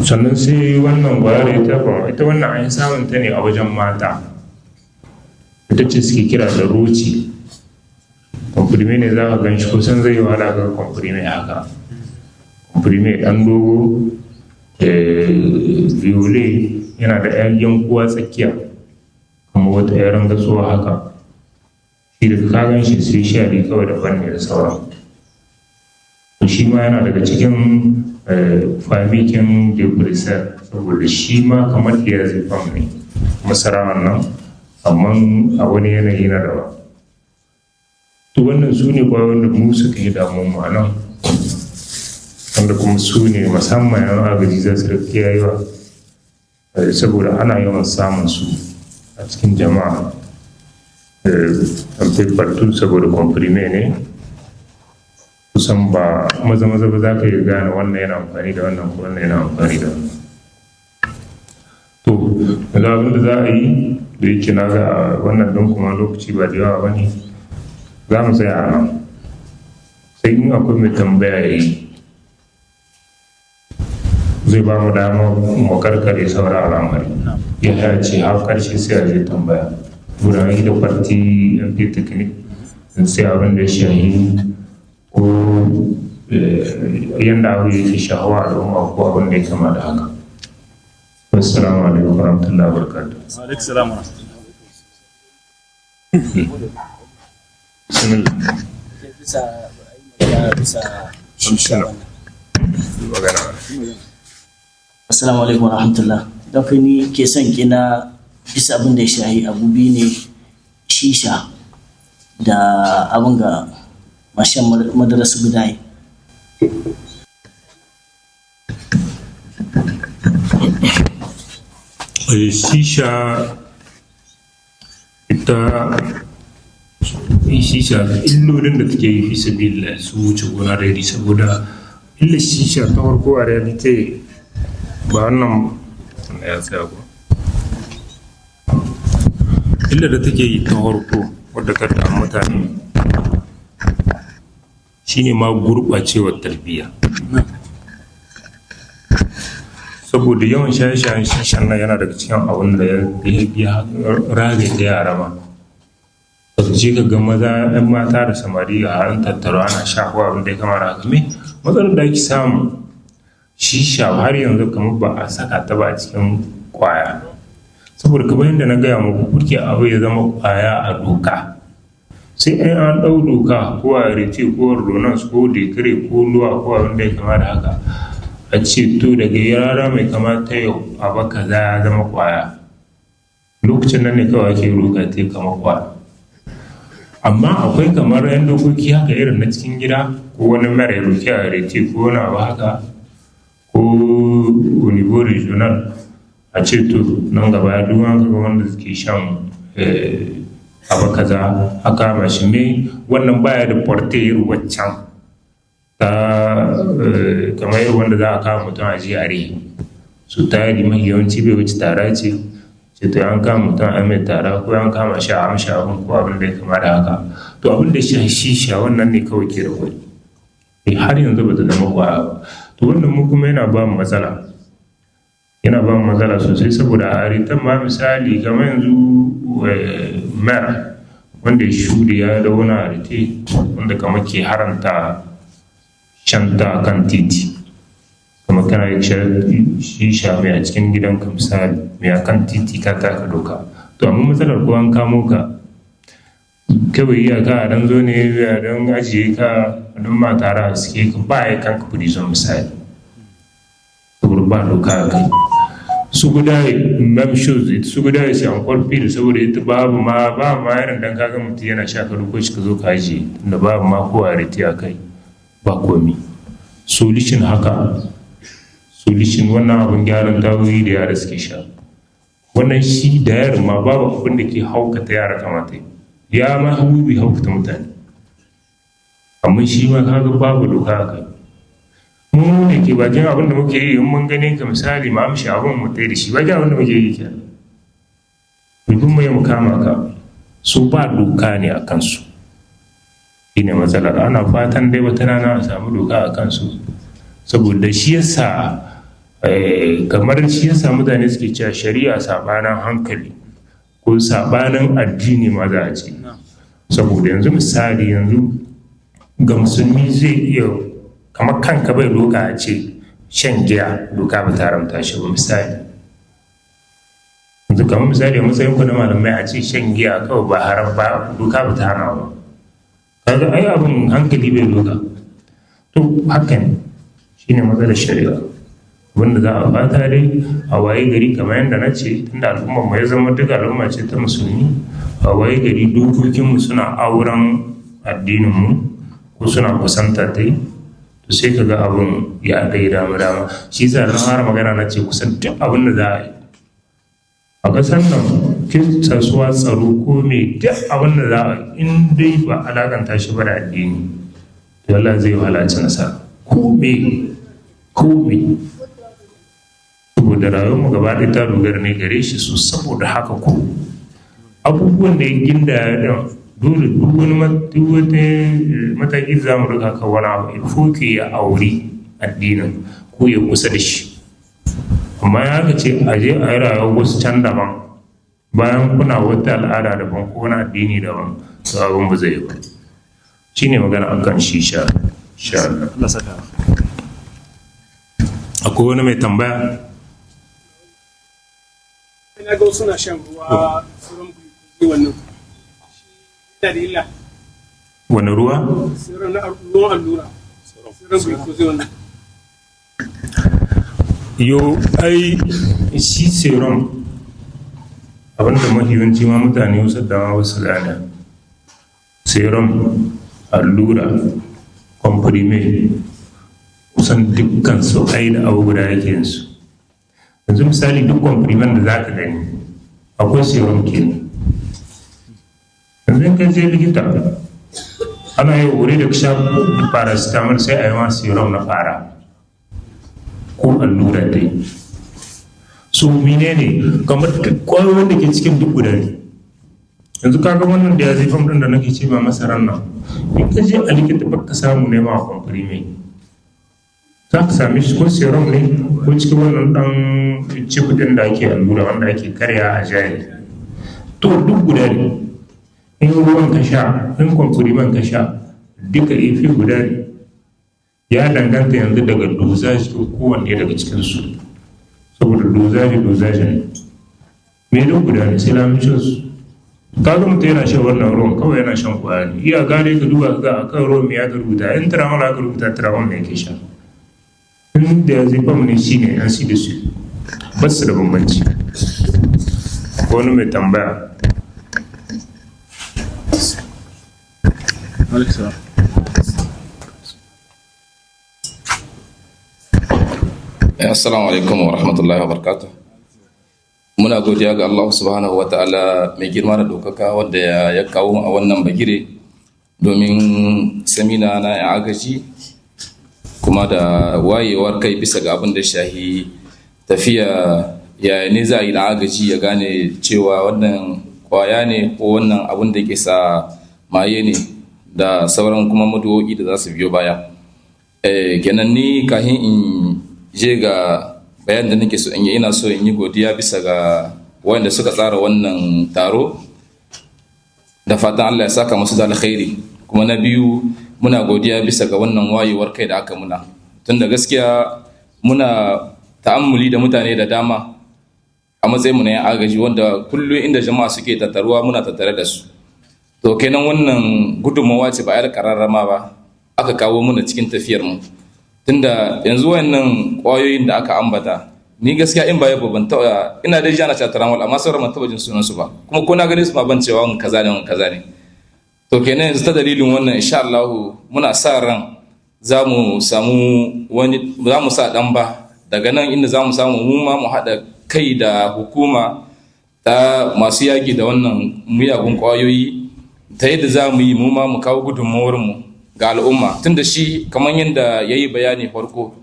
Sannan sai wannan gwayar, ita ba ita wannan an samun ta ne a wajen mata, ita ce suke kira da roci. Comprimé ne za ka gan shi, kusan zai yi wahala ga comprimé haka, comprimé ɗan dogo violet, yana da yan yankuwa tsakiya kuma wata yaran gatsuwa haka. Shi da ka gan shi sai shari kawai daban ne da sauran. Shi ma yana daga cikin famikin depressor, saboda shi ma kamar diazepam ne, masara nan, amma a wani yanayi na daban. To wannan su ne kwayoyin da mu suka yi damuwa mu a nan, wanda kuma su ne musamman yan agaji za su rika kiyayewa, saboda ana yawan samun su a cikin jama'a partout, saboda comprimé ne, kusan ba maza maza ba za ka yi gane wannan yana amfani da wannan ko wannan yana amfani da wannan. To yanzu abin da za a yi, da yake na ga wannan ɗin kuma lokaci ba da yawa ba ne, za mu tsaya a nan, sai in akwai mai tambaya ya yi, zai ba mu dama mu karkare sauran al'amari. Ya ce har karshe sai a je tambaya gudanar da partie mp technique, sai abin da ya shahi ko yadda abu yake shahawa al'umma ko abin da ya kama da haka. Assalamu alaikum warahmatullahi wabarakatuh. Alaikum salam. Bismillah. Bisa bisa. Magana. Assalamu alaikum warahmatullah. Don ni ke son kina bisa abin da ya shahi abu biyu ne, shisha Da abin ga mashan madara su gudaye. Shisha, ita shisha, illolin da take yi, fi sabilillah, su wuce gona da iri, saboda illar shisha ta farko a reality ba wannan ya tsaya ba. Illar da take yi ta farko wadda ta damu mutane shine ma gurɓacewar tarbiyya, saboda yawan shaye-shayen shishan nan yana daga cikin abin da ya rage da yara ma. Ka je ka ga maza, yan mata da samari a an tattaro ana sha ko abin da ya kamar haka. Me matsalar da ake samu, shisha har yanzu kamar ba a saka ta ba a cikin kwaya, saboda kamar yadda na gaya muku, kurke abu ya zama kwaya a doka, sai in an ɗau doka ko a rete ko ordonance ko decree ko loi ko abin da ya kama da haka, a ce to daga rana mai kama ta yau abu kaza ya zama kwaya. Lokacin nan ne kawai ake roka ta kama kwaya. Amma akwai kamar yan dokoki haka irin na cikin gida, ko wani mara ya roki a rete ko wani abu haka, ko niveau regional, a ce to nan gaba duk an kaga wanda suke shan abu kaza a kama shi. Me wannan baya da portée irin waccan ta kamar irin wanda za a kama mutum a ji a rihe su. Tari mafi yawanci bai wuce tara ce, ce to an kama mutum a mai tara, ko an kama shi a amshi abin ko abin da ya kama da haka. To abin da shi shisha wannan ne kawai ke da kwai, har yanzu ba ta zama kwaya ba. To wannan mu kuma yana ba mu matsala, yana ba mu matsala sosai, saboda a aritan ma misali kamar yanzu mayor wanda ya shuɗe ya da wani arrêté wanda kamar ke haramta shanta kan titi, kamar kana shisha mai a cikin gidanka misali, mai a kan titi ka taka doka. To amma matsalar, ko an kamo ka, kawai iyaka a dan zo ne a dan ajiye ka, don ma tara suke ka, ba ya kanka prison misali, saboda ba doka a kai. Su guda même chose, su guda c'est encore pire, saboda ita babu ma ba ma irin dan kaga mutum yana sha ka ko shi ka zo ka ajiye, tunda babu ma ko arrêté a kai, ba komi. Solution haka, solution wannan abun gyaran tawoyi da yara suke sha wannan, shi da yaran ma babu abin da ke haukata yara kamata ya ma wiwi haukata mutane. Amma shi ma kaga babu doka a kai. Mu ne ke bakin abin da muke yi, in mun gane ka misali ma amshi abin mu tai da shi, bakin abin da muke yi kenan, rubin mu ya mu kama ka. Su ba doka ne a kansu, shi ne matsalar. Ana fatan dai wata rana a samu doka a kansu, saboda shi yasa kamar shi yasa mutane suke cewa shari'a sabanin hankali ko sabanin addini ma za a ce. Saboda yanzu misali, yanzu ga musulmi zai iya kamar kanka bai doka a ce shan giya doka ba ta haramta shi ba misali. Yanzu kamar misali a matsayin ku na malamai, a ce shan giya kawai ba haram ba, doka ba ta hana ba, kaga ai abin hankali bai doka. To haka ne, shine matsalar shari'a. Wanda za a fata dai a waye gari, kamar yadda na ce, tunda al'ummar mu ya zama duka al'umma ce ta musulmi, a waye gari dokokinmu suna auren addinin mu ko suna kusanta ta yi, to sai ka ga abin ya dai dama dama. Shi yasa na fara magana na ce kusan duk abin da za a yi a ƙasar nan, kasuwa, tsaro ko me, duk abin da za a yi, in dai ba alakanta shi ba da addini, to Allah zai wahala ci nasara ko me ko me, saboda rayuwarmu gaba ɗaya ta dogara ne gare shi su. Saboda haka ko abubuwan da ya gindaya ɗin, dole duk wani duk wata mataki da za mu riga ka wani abu, il faut que ya auri addinin ko ya kusa da shi. Amma ya aka ce a je a yi rayuwar wasu can daban, bayan kuna wata al'ada daban ko wani addini daban, to abin ba zai yi ba. Shine magana akan shisha, insha Allah. Allah saka. Akwai wani mai tambaya? Na ga wasu na shan ruwa sérum glucose, wannan shi yana da illa? Wani ruwa? Sérum na ruwan allura, sérum glucose wannan. Yo ai shi sérum, abinda mafi yawanci ma mutane wasu da ma wasu gane, Sérum, allura, comprimé, kusan dukkan su ai da abu guda yake yin su. Yanzu misali, duk comprimé da za ka gani akwai sérum kenan. Yanzu in ka je likita, ana yi wuri da sha paracetamol, sai a yi ma sérum na fara ko allura dai. So menene, kamar kwayoyin da ke cikin duk guda ne. Yanzu kaga wannan da ya zai fam din da nake ce ma masaran nan, in ka je a likita ba ka samu nema a comprimé, za ka same shi ko sérum ne ko cikin wannan dan chip din da ake allura, wanda ake karya a jari. To duk guda ne. In ruwan ka sha, in compriméen ka sha, duka effet guda ne. Ya danganta yanzu daga dosage ko kowanne daga cikinsu, saboda dosage dosage ne. Me duk guda ne, sai lamishin su. Kaga mutum yana shan wannan ruwan, kawai yana shan kwaya ne. Iya gane ka duba ga akan ruwan me aka rubuta. In tramol aka rubuta, tramol ne yake sha. In da ya zai ne shi ne an si da su, ba su da bambanci. Wani mai tambaya? Alaikum salam. Assalamu alaikum wa rahmatullahi wa barakatuh. Muna godiya ga Allah subhanahu wa ta'ala mai girma da ɗaukaka, wanda ya kawo mu a wannan bagire domin seminar na ya agaji kuma da wayewar kai bisa ga abin da shahi tafiya, yaya ne za a yi na agaji ya gane cewa wannan kwaya ne ko wannan abin da ke sa maye ne, da sauran kuma maduwoyi da za su biyo baya. Kenan ni kahin in je ga bayan da nake so in yi, ina so in yi godiya bisa ga wanda suka tsara wannan taro, da fatan Allah ya saka musu da alkhairi. Kuma na biyu, muna godiya bisa ga wannan wayewar kai da aka muna, tunda gaskiya muna ta'ammuli da mutane da dama a matsayin mu na yan agaji, wanda kullum inda jama'a suke tattaruwa muna tattare da su. To kenan wannan gudunmawa ce ba a kararrama ba aka kawo muna cikin tafiyar mu, tunda yanzu wayannan kwayoyin da aka ambata, ni gaskiya in ba yau ban taɓa, ina dai jana cewa tramol, amma sauran ban taɓa jin sunan su ba, kuma ko na gane su ma ban cewa wani kaza ne, wani kaza ne. To kenan yanzu ta dalilin wannan, insha Allah muna sa ran za mu samu wani, za mu sa dan ba daga nan inda za mu samu mu ma mu haɗa kai da hukuma ta masu yaƙi da wannan miyagun ƙwayoyi, ta yadda za mu yi mu ma mu kawo gudunmawar mu ga al'umma, tunda shi kamar yadda ya yi bayani farko,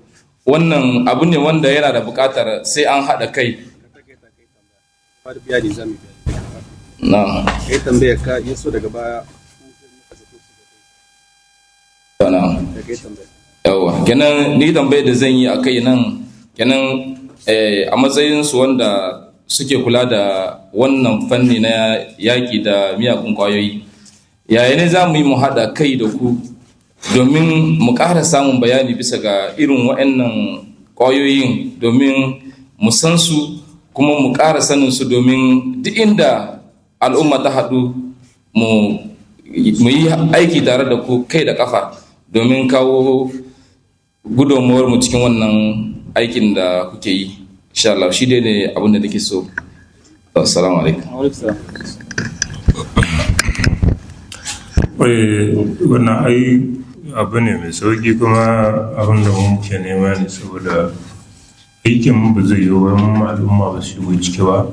wannan abu ne wanda yana da buƙatar sai an haɗa kai. Bayani za mu yi. Na. Kai tambayar ka, ya so daga baya. Na. Da kai tambaya. Yawa, kenan ni tambayar da zan yi a kai nan kenan, a matsayin su wanda suke kula da wannan fanni na yaƙi da miyagun ƙwayoyi, yaya ne za mu yi mu haɗa kai da ku domin mu ƙara samun bayani bisa ga irin waɗannan ƙwayoyin, domin mu san su kuma mu ƙara sanin su, domin duk inda al'umma ta haɗu mu yi aiki tare da ku kai da ƙafa, domin kawo gudunmuwar mu cikin wannan aikin da kuke yi, insha Allah? Shi dai ne abin da nake so. Assalamu alaikum. Wannan ai abu ne mai sauki, kuma abin da muke nema ne, saboda aikin mu ba zai yiwu ba mu al'umma ba su shigo ciki ba.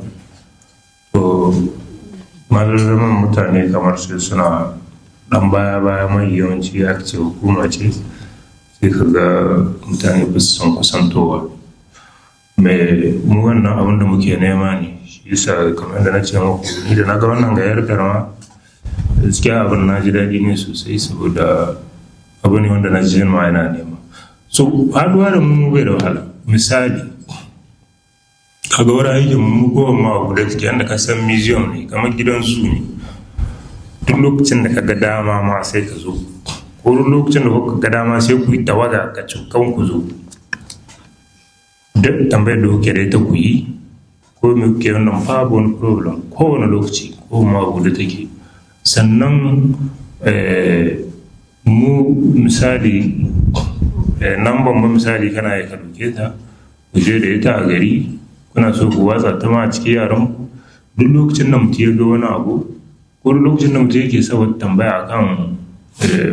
To malaman mutane kamar sai suna dan baya baya. Mai yawanci aka ce hukuma ce, sai ka ga mutane ba su san kusantowa mai mu. Wannan abin da muke nema ne. Shi yasa kamar da na ce muku, ni da na ga wannan gayar karama, gaskiya abin na ji daɗi ne sosai, saboda abu ne wanda na ji ma yana nema. So haɗuwa da mu bai da wahala. Misali, kaga wurin aikin mu ko ma abu da take yanda ka san museum ne, kamar gidan zoo ne. Duk lokacin da ka ga dama ma sai ka zo, ko lokacin da kuka ga dama sai ku yi tawaga ka kan ku zo. Duk tambayar da kuke da ita ku yi, ko me kuke, wannan babu wani problem. Kowane lokaci ko ma abu da take. Sannan mu misali namban mu, misali kana yi ka ɗauke ta ku je da ita a gari, kuna so ku watsa ta ma a cikin yaran ku. Duk lokacin da mutum ya ga wani abu Ko lokacin da mutum yake saboda tambaya akan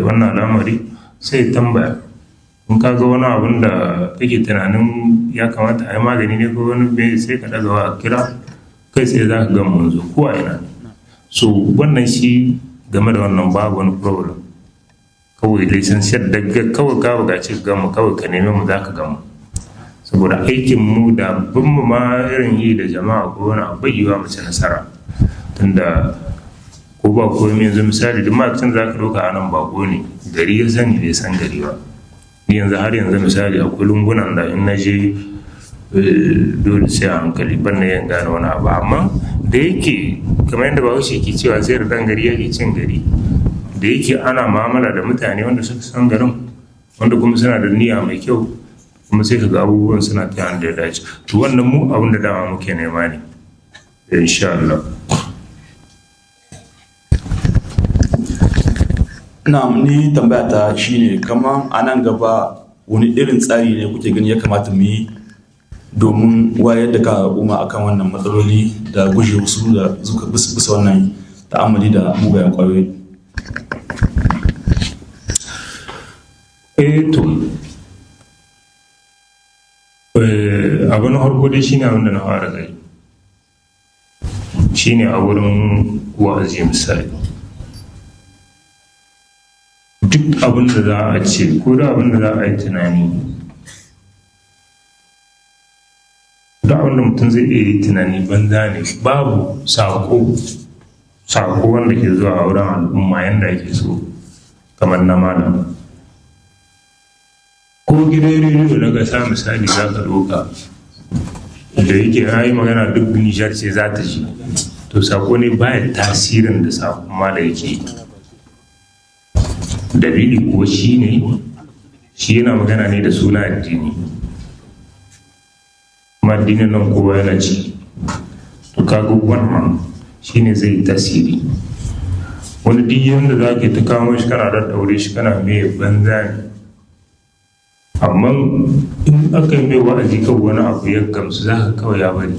wannan al'amari, sai tambaya. In ka ga wani abun da kake tunanin ya kamata a yi magani ne ko wani bai, sai ka ɗaga wa kira, kai tsaye za ka ga mun zo ko a ina. So wannan shi game da wannan babu wani problem. Kawai lisansiyar daga kawai ka buƙaci ka gamu, kawai ka nemi mu, za ka gamu. Saboda aikin mu da bin mu ma irin yi da jama'a ko wani abu yiwa mu ci nasara. Tunda ko ba komai yanzu misali, duk ma'aikacin za ka ɗauka a nan bako ne, gari ya sani, bai san gari ba. Ni yanzu har yanzu misali akwai lungunan da in na je dole sai a hankali, ban na yin gane wani abu. Amma da yake kamar yadda Bahaushe ke cewa sai da ɗan gari yake cin gari, da yake ana mu'amala da mutane wanda suka san garin, wanda kuma suna da niyya mai kyau, kuma sai ka ga abubuwan suna ta da ya dace. To wannan mu abin da dama muke nema ne, insha Allah. Na'am, ni tambaya ta shine kamar a nan gaba wani irin tsari ne kuke gani ya kamata mu yi domin wayar da kan al'umma akan wannan matsaloli da guje wasu da suka bisa wannan ta'ammali da mugayen kwayoyi? Eh to, abu na farko dai shine abin da na fara gani shine a wurin wa'azi. Misali, duk abin da za a ce ko da abin da za a yi tunani, duk abin da mutum zai iya yi tunani banza ne, babu sako wanda ke zuwa a wurin al'umma yadda ake so kamar na malam. Ko gidan rediyo na gasa misali za ka ɗauka, da yake ya yi magana duk Nijar ce za ta ji, to sako ne baya tasirin da sakon malam yake yi. Dalili kuwa shi ne shi yana magana ne da suna addini, kuma addinin nan kowa yana ci. To kaga wannan shi ne zai tasiri. Wani duk yadda za ka yi ta kawo shi, kana ɗaɗɗaure shi, kana mai banza ne. Amma in aka yi mai wa'azi kan wani abu ya gamsu, za ka kawai ya bari.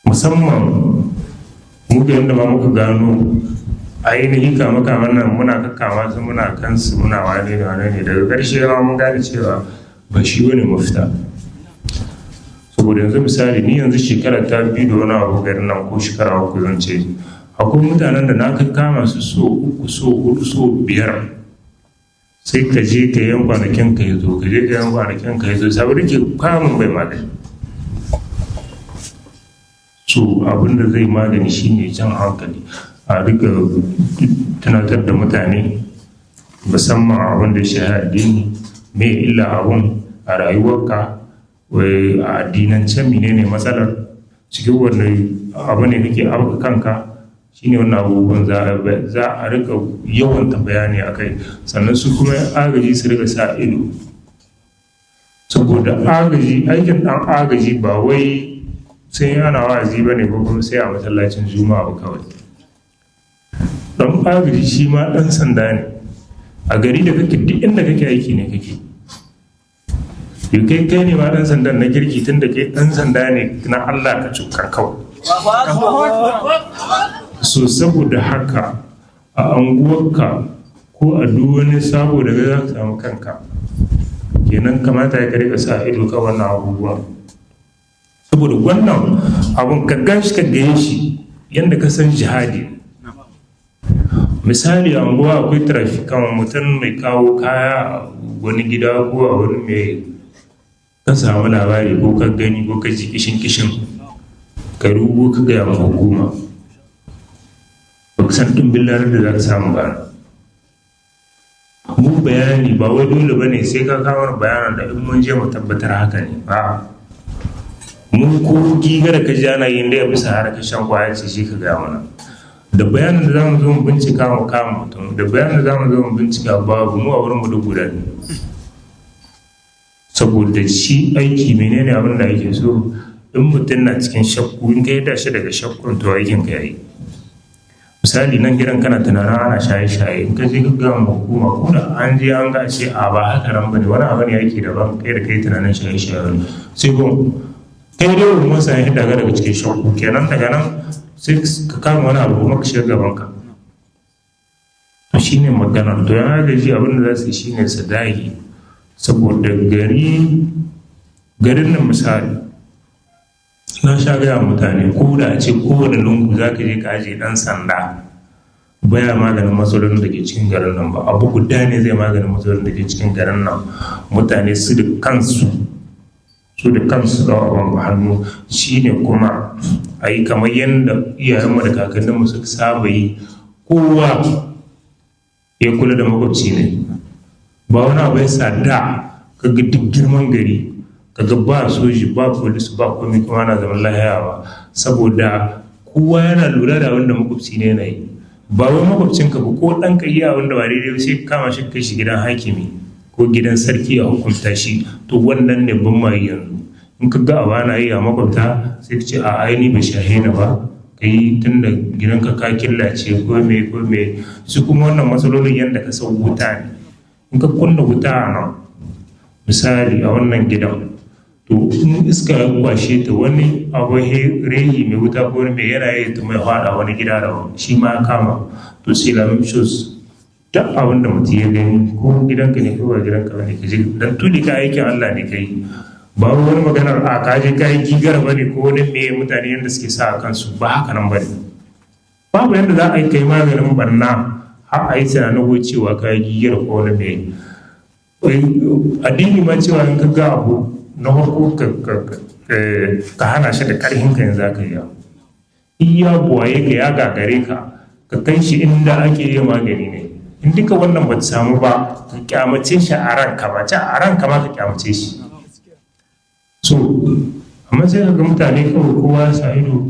Musamman mu da yadda ma muka gano ainihin kama kaman nan, muna kakkama su, muna kansu, muna wane ne wane ne, daga ƙarshe ma mun gane cewa ba shi wani mafita. Saboda yanzu misali, ni yanzu shekara ta 2 da wani abu garin nan, ko shekara 3 zan ce, akwai mutanen da na kama su so 3, so 4, so 5. Sai ka je ka yan kwanakin ka ya zo, ka je ka yan kwanakin ka ya zo, saboda ke kamun bai magani. So abin da zai magani shine jan hankali, a rika tunatar da mutane, musamman abin da ya shafi addini, me illa abun a rayuwarka, a addinance menene matsalar cikin wannan abu ne kake abuka kanka. Shine wannan abubuwan za a rika yawan bayani a kai. Sannan su kuma agaji su rika sa ido, saboda agaji, aikin dan agaji ba wai sai ana wa'azi ba ne ko kuma sai a masallacin Juma'a ba kawai. Dan agaji shi ma dan sanda ne a gari da kake, duk inda kake aiki ne kake yau, kai kai ne ma dan sandan na kirki, tun da kai dan sanda ne na Allah ka cukar kawai. So saboda haka a anguwarka ko a duk wani sabo da za ka samu kanka, kenan kamata ya rika sa ido kan wannan abubuwa. Saboda wannan abun ka gan shi, ka gaye shi yadda ka san jihadi. Misali, a anguwa akwai trafikan mutum mai kawo kaya a wani gida ko a wani mai, ka samu labari ko ka gani ko ka ji kishin kishin, ka rubo ka gaya ma hukuma, ba ka san ɗumbin larar da za ka samu ba. Mu bayani ba wai dole ba ne sai ka kawo bayanan da in mun je mu tabbatar haka ne ba. Mu ko gigar ka ji ana yin da ya bisa harkar shan kwaya ce, shi ka gaya mana. Da bayanin da zamu zo mu bincika mu kama mutum, da bayanin da zamu zo mu bincika babu, mu a wurin mu duk guda ne. Saboda shi aiki menene abin da ake so, in mutum na cikin shakku, in ka yadda shi daga shakkun, to aikin ka yayi. Misali, nan gidan kana tunanin ana shaye-shaye, in ka je ka gama hukuma, ko da an je an ga ce a ba haka nan bane, wani abu ne yake daban, kai da kai tunanin shaye-shaye ne, sai gon kai dai mun san yadda daga cikin shakku kenan. Daga nan Sai ka kama wani abu kuma ka shiga gaban ka. To shine magana. To yan agaji abin da za su yi shine su dage, saboda gari garin nan, misali, na sha gaya mutane, ko da a ce kowane lungu za ka je ka ajiye ɗan sanda, baya maganin matsalolin da ke cikin garin nan ba. Abu guda ne zai maganin matsalolin da ke cikin garin nan: mutane su da kansu, su da kansu da abin hannu. Shine kuma a yi kamar yadda iyayenmu da kakanninmu suka saba yi, kowa ya kula da makwabci ne. Ba wani abu ya sa da kaga duk girman gari kaga ba soji, ba polis, ba komai, kuma ana zaman lahiya ba, saboda kowa yana lura da abin da makwabci ne yana yi. Ba wai makwabcinka ba, ko ɗanka yi abin da ba daidai ba, sai ka kama shi, kai shi gidan hakimi ko gidan sarki a hukunta shi. To wannan ne ban ma yanzu. In ka ga abu ana yi a makwabta, sai ka ce a aini bai shahe ni ba, kai tun da gidanka ka killace ko me ko me. Su kuma wannan matsalolin, yadda ka san wuta ne, in ka kunna wuta a nan, misali a wannan gidan, to in iska ya kwashe ta, wani abu rehi mai wuta ko wani mai yana yi ta mai fada wani gida da shi ma ya kama. To sai la shoes, duk abin da mutum ya gani, ko gidanka ne ko ba gidanka ba ne, ka je dan tuli ka aikin Allah ne kai. Ba wani maganar a ka je ka yi gigar ba ne ko wani me mutane yadda suke sa a kansu, ba haka nan ba ne. Babu yadda za a yi kai maganin barna har a yi tunanin ko cewa ka yi gigar ko wani me. Addini ma cewa in ka ga abu na farko, ka hana shi da karhin ka, yanzu ka yi iya buwaye ka ya gagare ka, ka kai shi inda ake yi magani ne. In duka wannan ba ta samu ba, ka kyamace shi a ranka ba, ce a ranka ma ka kyamace shi. So amma sai ka ga mutane kawai kowa ya sa ido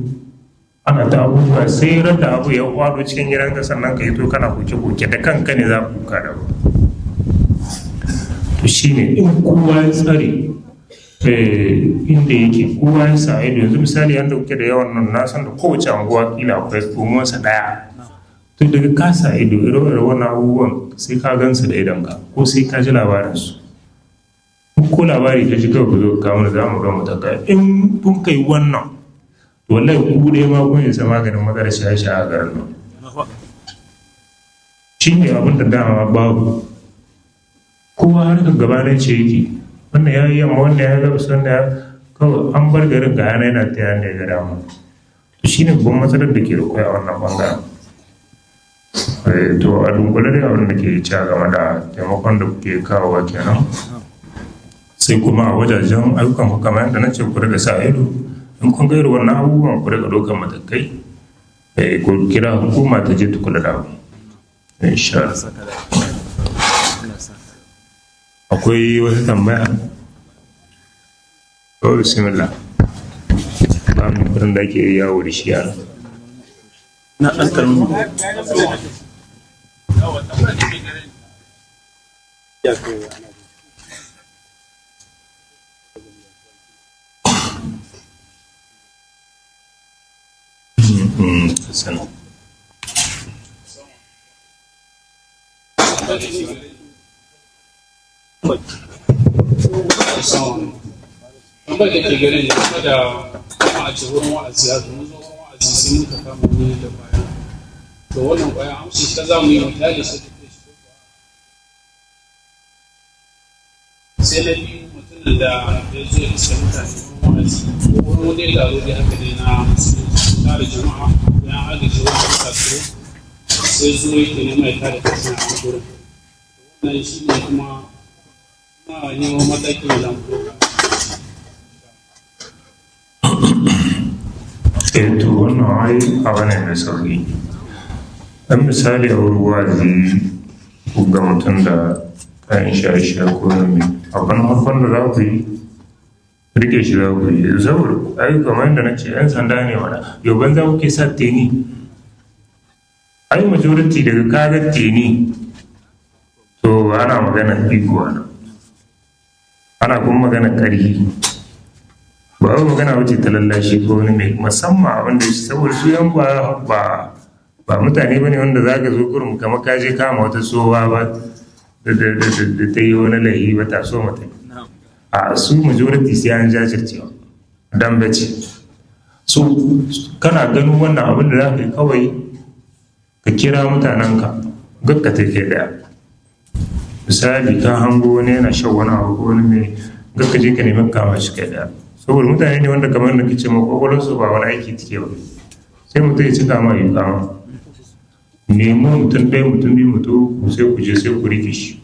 ana ta abubuwa, sai rada abu ya kwado cikin gidanka sannan ka yi to kana koke-koke da kanka ne za ku kuka da ba. To shine in kowa ya tsare inda yake, kowa ya sa ido. Yanzu misali yanda kuke da yawan nan, na san da kowace anguwa kila akwai komonsa daya. To daga ka sa ido, ire-iren wannan abubuwan sai ka gansu da idonka ko sai ka ji labarinsu. Ko labari ka ji kawai, ku zo ka mana, za mu ga mu taka. In kun kai wannan, to wallahi ku dai ma kun isa maganin matsalar shaye-shaye a garin nan. Shi ne abin da dama babu. Kowa harkar gaba na ce yake, wannan ya yi yamma, wannan ya gabas, wannan ya kawai an bar garin ga yana yana ta yana ga dama. To shi ne babban matsalar da ke da kwai a wannan bangaren. To a dunkule dai abin da ke ci game da taimakon da kuke kawowa kenan. Sai kuma a wajajen ayyukan ku, kamar yadda na ce, ku riga sa ido. In kun ga irin wannan abubuwan, ku riga ɗaukar matakai, ku kira hukuma ta je ta kula da abu, insha Allah. Akwai wata tambaya? Oh, bismillah, ba mu kurin da ake yawo da shi a nan. Na ɗan karamin. Yawa, tambayar da ke gare ni. Sana. Tambayar da ke gare ni game da kuma a ce wurin wa'azi haka mun zo wurin wa'azi, sai muka kama wani da kwaya. To wannan kwaya amshi ta za mu yi mu kyale shi ta kai shi ko kuwa? Sai na biyu, mutumin da ya zo ya iska mutane wurin wa'azi ko wurin wani taro dai haka dai na musulunci, tare jama'a ya agaji wanda suka so, sai zo yake nema ya tada fitina a gurin. Wannan shi ne kuma na neman matakin da za mu ɗauka. Eh, to wannan ai abu ne mai sauki. Dan misali, a wurin wa'azi ku ga mutum da kayan shaye-shaye ko mai, abu na farkon da za ku yi, rike shi za ku yi, saboda ai kamar yadda na ce, yan sanda ne. Wala yau banza kuke sa teni. Ai majority daga kaga teni, to ana magana iko, ana kuma magana ƙarfi, ba wai magana wuce ta lallashi ko wani mai musamman abin da shi, saboda su yan ba mutane bane wanda za ka zo kurum kamar ka je kama wata tsohuwa ba da ta yi wani laifi ba, ta so mata. A su majority sai an jajircewa dan bace. So kana ganin wannan abin da za ka yi kawai, ka kira mutanenka, gaggata kai daya. Misali, ka hango wani yana shan wani abu ko wani mai, gakka je ka nemi kama shi kai daya, saboda mutane ne wanda kamar da kace ma kwakwalwarsu ba wani aiki take ba, sai mutum ya cika ma yi kama. Nemo mutum ɗaya, mutum biyu, mutum uku, sai ku je sai ku rike shi.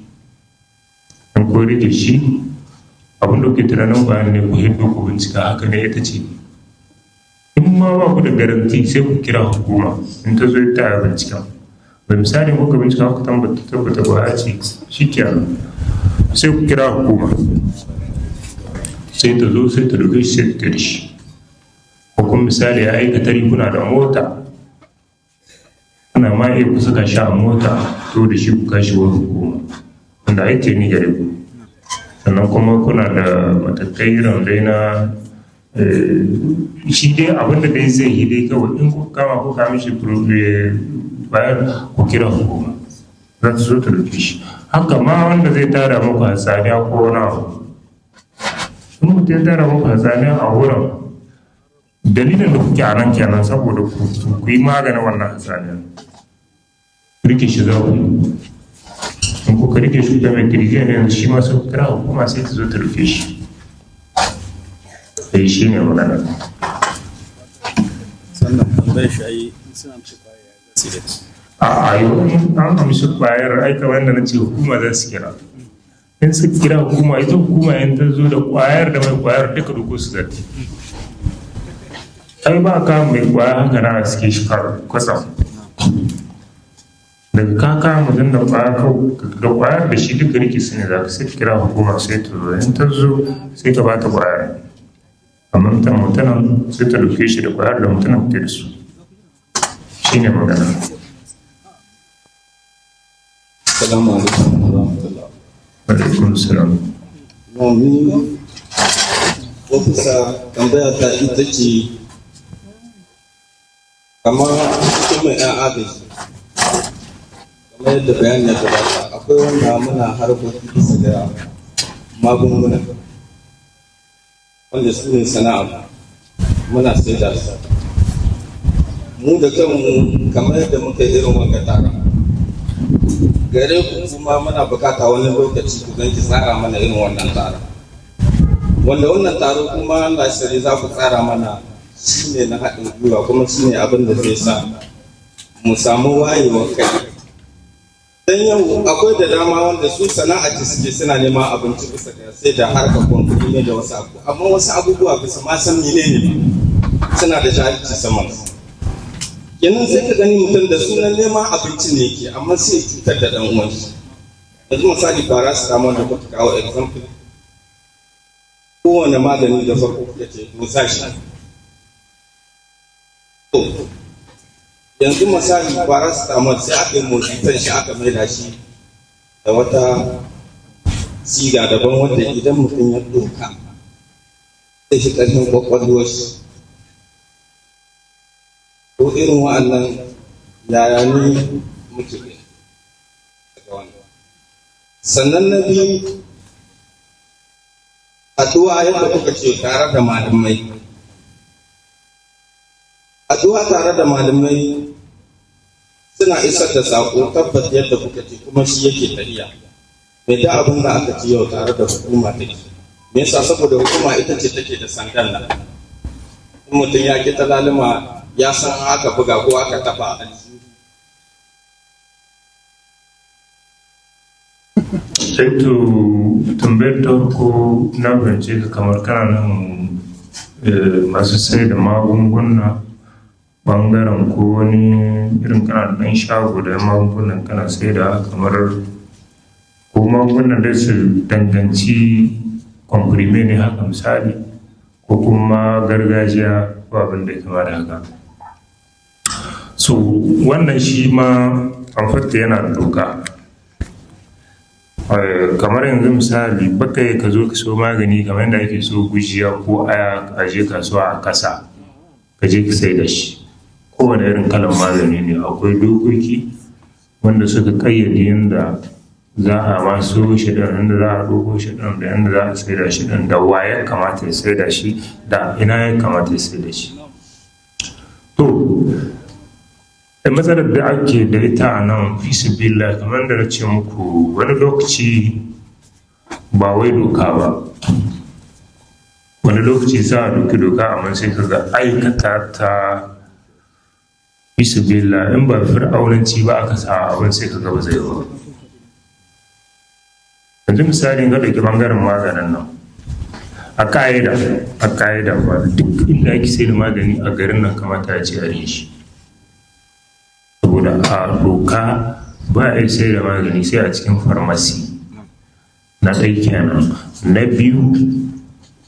In ku rike shi, abin da kuke tunanin bayan ne, ku hiddo ku bincika haka ne ita ce. In ma ba ku da garanti, sai ku kira hukuma, in ta zo ta yi binciken ba. Misali, kuka bincika kuka tabbata ba ce, shi kenan sai ku kira hukuma, sai ta zo sai ta ɗauke shi, sai ta da shi. Ko kuma misali ya aikata, kuna da mota, ana ma iya ku saka shi a mota to da shi ku kashi wani hukuma wanda ai ni gare ku. Sannan kuma kuna da matakai irin dai na shi dai, abin da dai zai yi dai kawai, in ku kama ku kama shi bayan, ku kira hukuma, za su zo ta ɗauke shi. Haka ma wanda zai tara muku hatsaniya ko wani abu, in mutum ya tara muku hatsaniya a wurin, dalilin da kuke a nan kenan, saboda ku yi maganin wannan hatsaniyar. Rike shi za ku yi. In kuka rike shi kuka mai kirje ne yanzu, shi ma sai ku kira hukuma, sai ta zo ta rufe shi. Sai shi ne magana. Sannan tambayar shi ayi, in suna amshi kwaya ya za su da shi? A yau in an amshi kwayar, ai kamar yadda na ce, hukuma za su kira. In su kira hukuma, ita hukuma in ta zo, da kwayar da mai kwayar duka doko su zati. Ai ba ka mai kwaya haka na suke shi kwatsam. Daga ka kama mutum da kwaya, da kwayar da shi duka rike su ne za ka, sai ka kira hukuma, sai ta zo. In ta zo, sai ka ba ta kwayar, amma mutumin sai ta dauke shi da kwayar da mutumin da su. Shi ne magana. Assalamu alaikum wa rahmatullah. Alaikum salam. Ni ofisa, tambaya ta ita ce, kamar cikin mai 'yan agaji, kamar yadda bayani ya gabata, akwai wanda muna harkoki bisa ga magunguna wanda su ne sana'a, muna saida su mu da kanmu, kamar yadda muka yi irin wanga tara gare ku, kuma muna bukata wani lokaci ku ganki tsara mana irin wannan tara, wanda wannan taro kuma Allah shari za ku tsara mana shi ne na haɗin gwiwa, kuma shi ne abin da zai sa mu samu wayewar kai. Dan yau akwai da dama wanda su sana'a ce suke, suna neman abinci bisa ga sai da harkar kwamfani ne da wasu abu, amma wasu abubuwa bisa ma san menene, suna da jahilci saman su. Kenan sai ka gani mutum da sunan neman abinci ne yake, amma sai cutar da dan uwan shi. Yanzu misali paracetamol da kuka kawo example, kowane magani da farko kuka ce dosa shi. To yanzu misali paracetamol, sai aka yi modification shi, aka maida shi da wata siga daban, wanda idan mutum ya ɗauka zai fi ƙarfin kwakwalwar shi. Ko irin wa'annan, yaya ne muke daga wannan? Sannan na biyu, haɗuwa yadda kuka ce tare da malamai, haɗuwa tare da malamai suna isar da saƙo, tabbat yadda kuka ce, kuma shi yake tafiya mai da abin da aka ci yau tare da hukuma take. Me yasa? Saboda hukuma ita ce take da sandan nan. In mutum ya ki talalima, ya san aka buga ko aka taɓa aljihu. Sai to tambayar ta farko, na fahimce ka kamar kana nan masu sai da magunguna bangaren ko wani irin kana da ɗan shago da magungunan kana sai da, kamar ko magungunan da su danganci comprimé ne haka misali, ko kuma gargajiya, ko abin da ya kama da haka. So wannan shi ma amfata yana da doka. Kamar yanzu misali, baka yi ka zo ka so magani kamar yadda ake so gujiya ko aya, a je kasuwa a kasa, ka je ka sai da shi. Kowane irin kalan magani ne, akwai dokoki wanda suka kayyade yadda za a ma so shi ɗin, yadda za a ɗauko shi ɗin, da yadda za a sai da shi ɗin, da wa ya kamata ya sai da shi, da ina ya kamata ya sai da shi. To, da matsalar da ake da ita a nan, fi, kamar da na ce muku, wani lokaci ba wai doka ba, wani lokaci za a doki doka, amma sai ka ga aikata ta, fi, in ba fir'aunanci ba aka sa abin, sai ka ga ba zai ba. Yanzu misali, in ka ɗauki ɓangaren maganin nan, a ka'ida ba duk inda ake sai da magani a garin nan kamata ya ce a shi, saboda a doka ba a yi sai da magani sai a cikin farmasi. Na ɗaya kenan. Na biyu,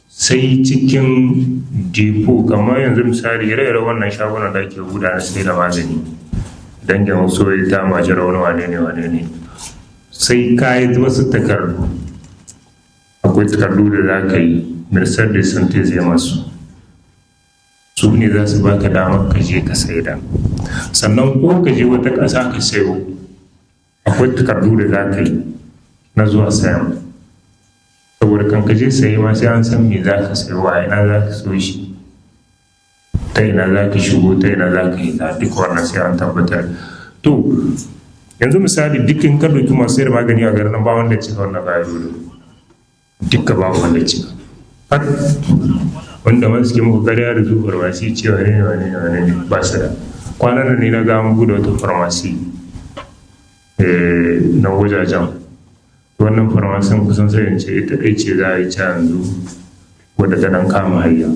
sai cikin depo. Kamar yanzu misali, ire-ire wannan shagunan da ake gudanar sai da magani, dangin wasu ta majira, wani wane ne wane ne, sai ka yi wasu takardu. Akwai takardu da za ka yi, ministère de santé zai masu, su ne za su baka damar ka je ka saida. Sannan ko ka je wata ƙasa ka sayo, akwai takardu da za ka yi na zuwa sayan, saboda kan ka je saye ma sai an san me za ka sayo, a ina za ka so shi, ta ina za ka shigo, ta ina za ka yi ta, duk wannan sai an tabbatar. To, yanzu misali, duk in ka ɗauki masu sayar magani a garin nan, ba wanda ya cika wannan ƙa'idodin duka, ba wanda ya cika. Har wanda ma suke muku karya da su farmasi cewa ne wane ne wane ne, ba su da. Kwanan nan ne na ga an buɗe wata farmasi na wajajen wannan farmasin, kusan sai in ce ita ɗaya ce za a yi ca yanzu wadda ta dan kama hayya.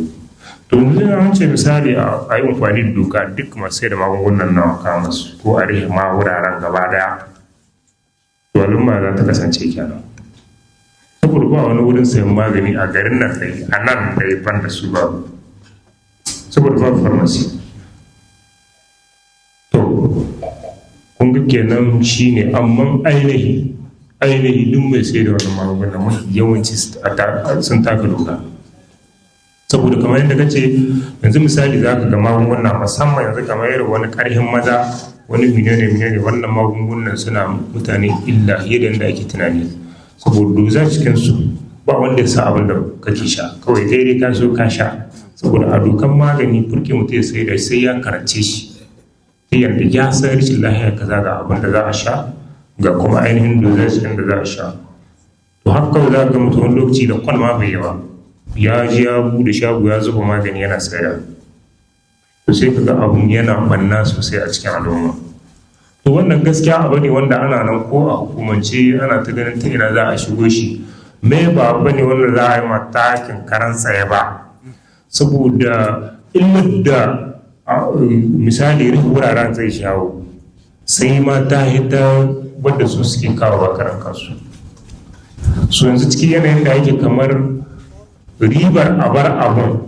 To, yanzu an ce misali a yi amfani da doka, duk masu sai da magungunan nan a kama su, ko a rufe ma wuraren gaba ɗaya, to al'umma za ta kasance kenan, saboda ba wani wurin sayan magani a garin nan dai, a nan dai, ban da su babu, saboda babu farmasi. To, kun ga kenan shine. Amma ainihi duk mai sai da wannan magunguna, mafi yawanci sun taka doka, saboda kamar yadda kace, yanzu misali za ka ga magunguna, musamman yanzu kamar irin wani karhin maza, wani menene menene, wannan magungunan suna mutane illa yadda yadda ake tunani, saboda doza cikin su ba wanda ya sa abin da kake sha, kawai kai dai ka so ka sha. Saboda a dokan magani, furke mutum ya sai da, sai ya karance shi ta yadda ya san rashin lafiya kaza ga abin da za a sha, ga kuma ainihin dozage ɗin da za a sha. To, haka kawai za ka ga mutum wani lokaci da kwan ma bai yi ba, ya ji ya bude shago, ya zuba magani yana saya. To, sai ka ga abun yana ɓanna sosai a cikin al'umma. To, wannan gaskiya abu ne wanda ana nan, ko a hukumance ana ta ganin ta ina za a shigo shi. Me ba abu ne wanda za a yi matakin karan tsaye ba, saboda illar da misali rufe wuraren zai shawo, sai ma ta hita wadda su suke kawo karan kansu. Su yanzu cikin yanayin da ake, kamar ribar a bar abun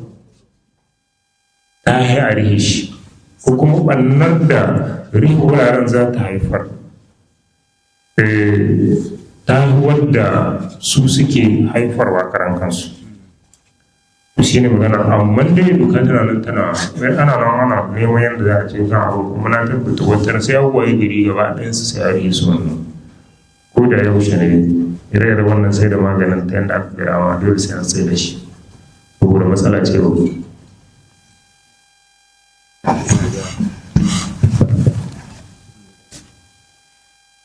ta yi a rihe shi, ko kuma ɓannar da rihe wuraren za ta haifar ta wadda su suke haifarwa karan kansu. Shi ne magana. Amma dai doka tana nan, tana ana nan, ana neman yadda za a ce kan abu, kuma na tabbata wata sai ya waye gari gaba ɗayan su sai a rihe su wannan, ko da yaushe ne. Ire-ire wannan sai da maganin ta yadda aka gaya ma, dole sai an sai da shi, saboda matsala ce ba.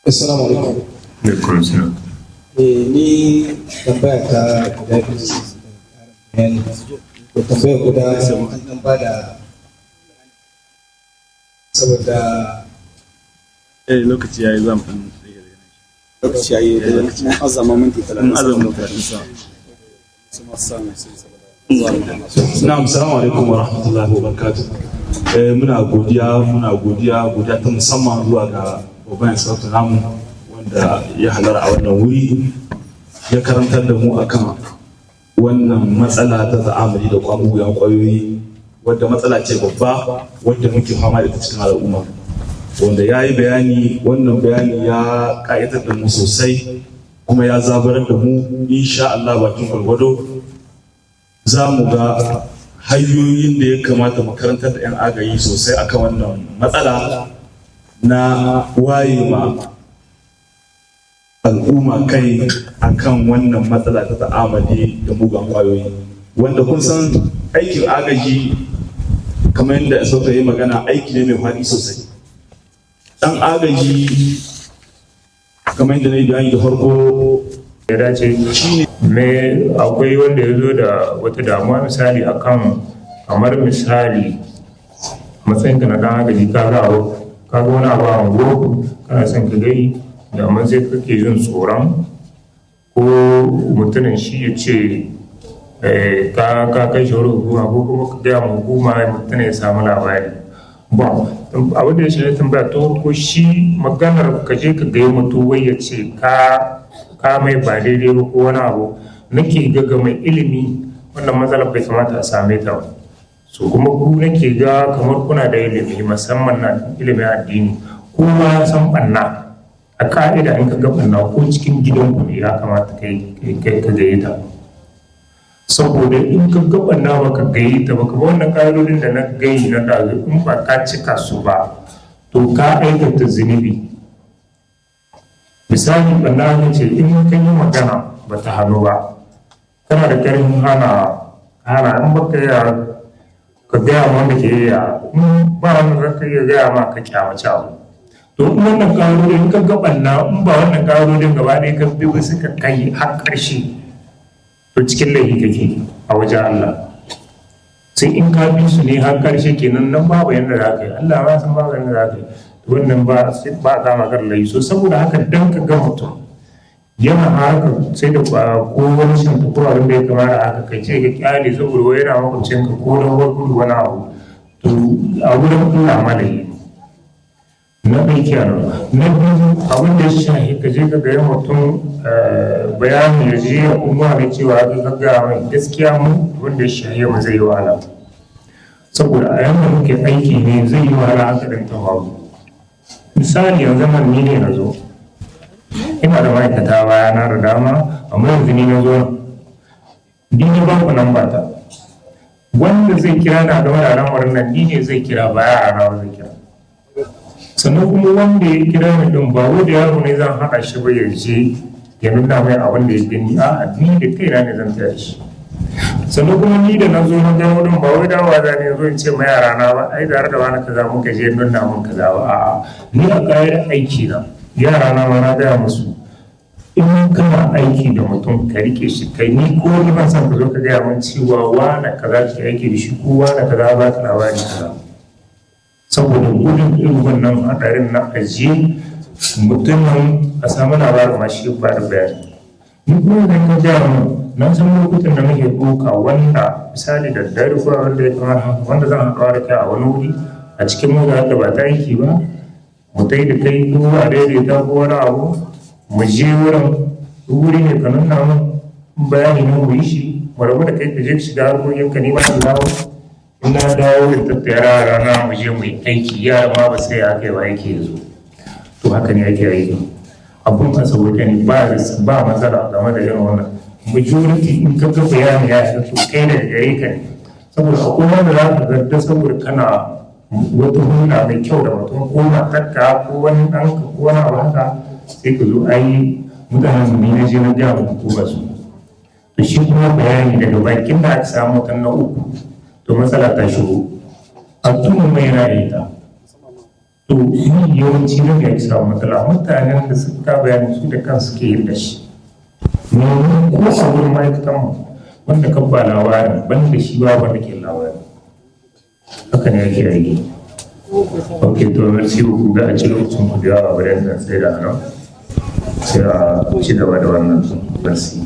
Assalamu alaikum. Alaikum salam. Ni tambaya ta guda biyu ce, bayani. To, tambaya guda an dan bada saboda Lokaci yayi, zan dan Lokaci yayi da mun azama minti 30. Mun azama minti 30. Na'am, salamu alaikum wa rahmatullahi wa barakatuh. Muna godiya, muna godiya, godiya ta musamman zuwa ga babban inspector namu wanda ya halara a wannan wuri, ya karantar da mu akan wannan matsala ta ta'amali da kwamuyan kwayoyi, wadda matsala ce babba wadda muke fama da ita cikin al'umma. Wanda ya yi bayani, wannan bayani ya ƙayatar da mu sosai kuma ya zabarar da mu. Insha Allah, bakin gwargwado za mu ga hanyoyin da ya kamata mu karantar da 'yan agayi sosai akan wannan matsala na waye ma al'umma kai akan wannan matsala ta ta'amali da mugan kwayoyi, wanda kun san aikin agaji Kamar yadda sauka yi magana, aiki ne mai faɗi sosai. Ɗan agaji, kamar yadda na yi bayani da farko, Ya dace me akwai wanda ya zo da wata damuwa, misali akan kamar misali matsayinka na dan agaji, ka ga abu, ka ga wani abu a unguwarku, kana son ka gai da, amma sai kake jin tsoron ko mutumin shi ya ce ka kai shi wurin hukuma, ko kuma ka gaya ma hukuma, mutumin ya samu labari. Bon, abin da ya shi tambaya ta farko, shi maganar ka je ka gaya mutum wai ya ce ka mai ba daidai ba ko wani abu, nake ga mai ilimi wannan matsalar bai kamata a same ta ba. So kuma ku nake ga kamar kuna da ilimi, musamman na ilimin addini, kowa ya san banna. A ka'ida, in ka ga banna ko cikin gidanku ne, ya kamata kai ka gaye ta, saboda in ka ga banna ba ka gaye ta ba, kamar wannan ka'idodin da na gayi na ɗazu, in ba ka cika su ba, to ka aikata zunubi. Misali, banna ne ce in ka yi magana ba ta hannu ba, kana da ƙarfin hana. In baka yi, ka gaya ma wanda ke yi, in ba wanda za ka iya gaya ma, ka kyamaci abu. To in wannan ƙa'idodin, in ka ga ɓanna, in ba wannan ƙa'idodin gaba ɗaya ka bi ba suka kai har ƙarshe, to cikin laifi kake a wajen Allah. Sai in ka bi su ne har ƙarshe kenan, nan babu yadda za ka yi, Allah ma san babu yadda za ka yi. To wannan ba ba kama kan laifi. So saboda haka, dan ka ga mutum yana haka sai da ko wani shan ko abin da ya kamata haka, kai ce ka kyale saboda wai yana makwabcin ka ko don wani gudu wani abu, to a wurin Allah malayi na ɗaya kenan. Na biyu, abin da ya shahi ka je ka ga mutum bayani ya je ya kuma ne cewa ka gaya mai gaskiya, mu abin da ya shahi mu zai yi wahala, saboda a yanda muke aiki ne zai yi wahala haka ɗin ta faru. Misali, yanzu nan ni ne na zo, ina da ma'aikata baya na da dama, amma yanzu ni na zo nan, ni ne ba ku nan ba ta wanda zai kira na game da al'amarin nan, ni ne zai kira, ba yara na zai kira. Sannan kuma wanda ya kira ni din, ba wai da yaro ne zan haɗa shi ba ya je ya nuna mai abin da ya gani. A'a, ni da kaina ne zan taya shi. Sannan kuma ni da na zo na gano din, ba wai dawowa za ni zo in ce ma yara na ba, ai tare da wani kaza muka je nuna mun kaza ba. A'a, ni a kayan aiki na, yara na ma na gaya musu, in kana aiki da mutum ka rike shi. Kai ni ko ni ban san ka zo ka gaya mun cewa wane kaza ke aiki da shi ko wane kaza ba ka labari kaza, saboda gudun irin wannan hadarin na ajiye mutumin a samu labarin ma shi ba da bayani. Ni kuma idan ka gaya mun, na san lokutan da muke ɗauka, wanda misali da dare ko wanda ya kamar haka, wanda zan haɗuwa da kai a wani wuri a cikin mota da ba ta aiki ba, mu tai da kai ko a daidaita ko wani abu, mu je wurin, wuri ne ka nuna mun bayani ne, mu yi shi, mu rabu da kai, ka je ka shiga harkokin ka, ni ma in dawo. In na dawo, in tattara yara na, mu je mu yi aiki. Yara ma ba sai aka yi ba aiki yanzu. To haka ne ake aiki abun a sauƙaƙe ne, ba matsala game da irin wannan. Majority, in ka ga bayani ya shiga, to kai daga gare ka ne, saboda akwai wanda za ka ga saboda kana wata hulɗa mai kyau da mutum ko matarka ko wani ɗanka ko wani abu haka, sai ka zo, ai mutanen ni na je na gaya muku ko ba su. To shi kuma bayani daga bakin da aka samu mutum na uku, to matsala ta shigo a tuma mai ra'ayi ta. To ni yawanci na da ake samu matsala, mutanen da suka bayani su da kansu ke yin da shi. Domin ko a wurin ma'aikatan mu, wanda ka ba labarin ban da shi ba wanda ke labarin. Haka ne ake aiki. Ok, to merci beaucoup. Ga a ci lokacin ku da yawa, bari nan sai da nan sai a ci gaba da wannan. Merci.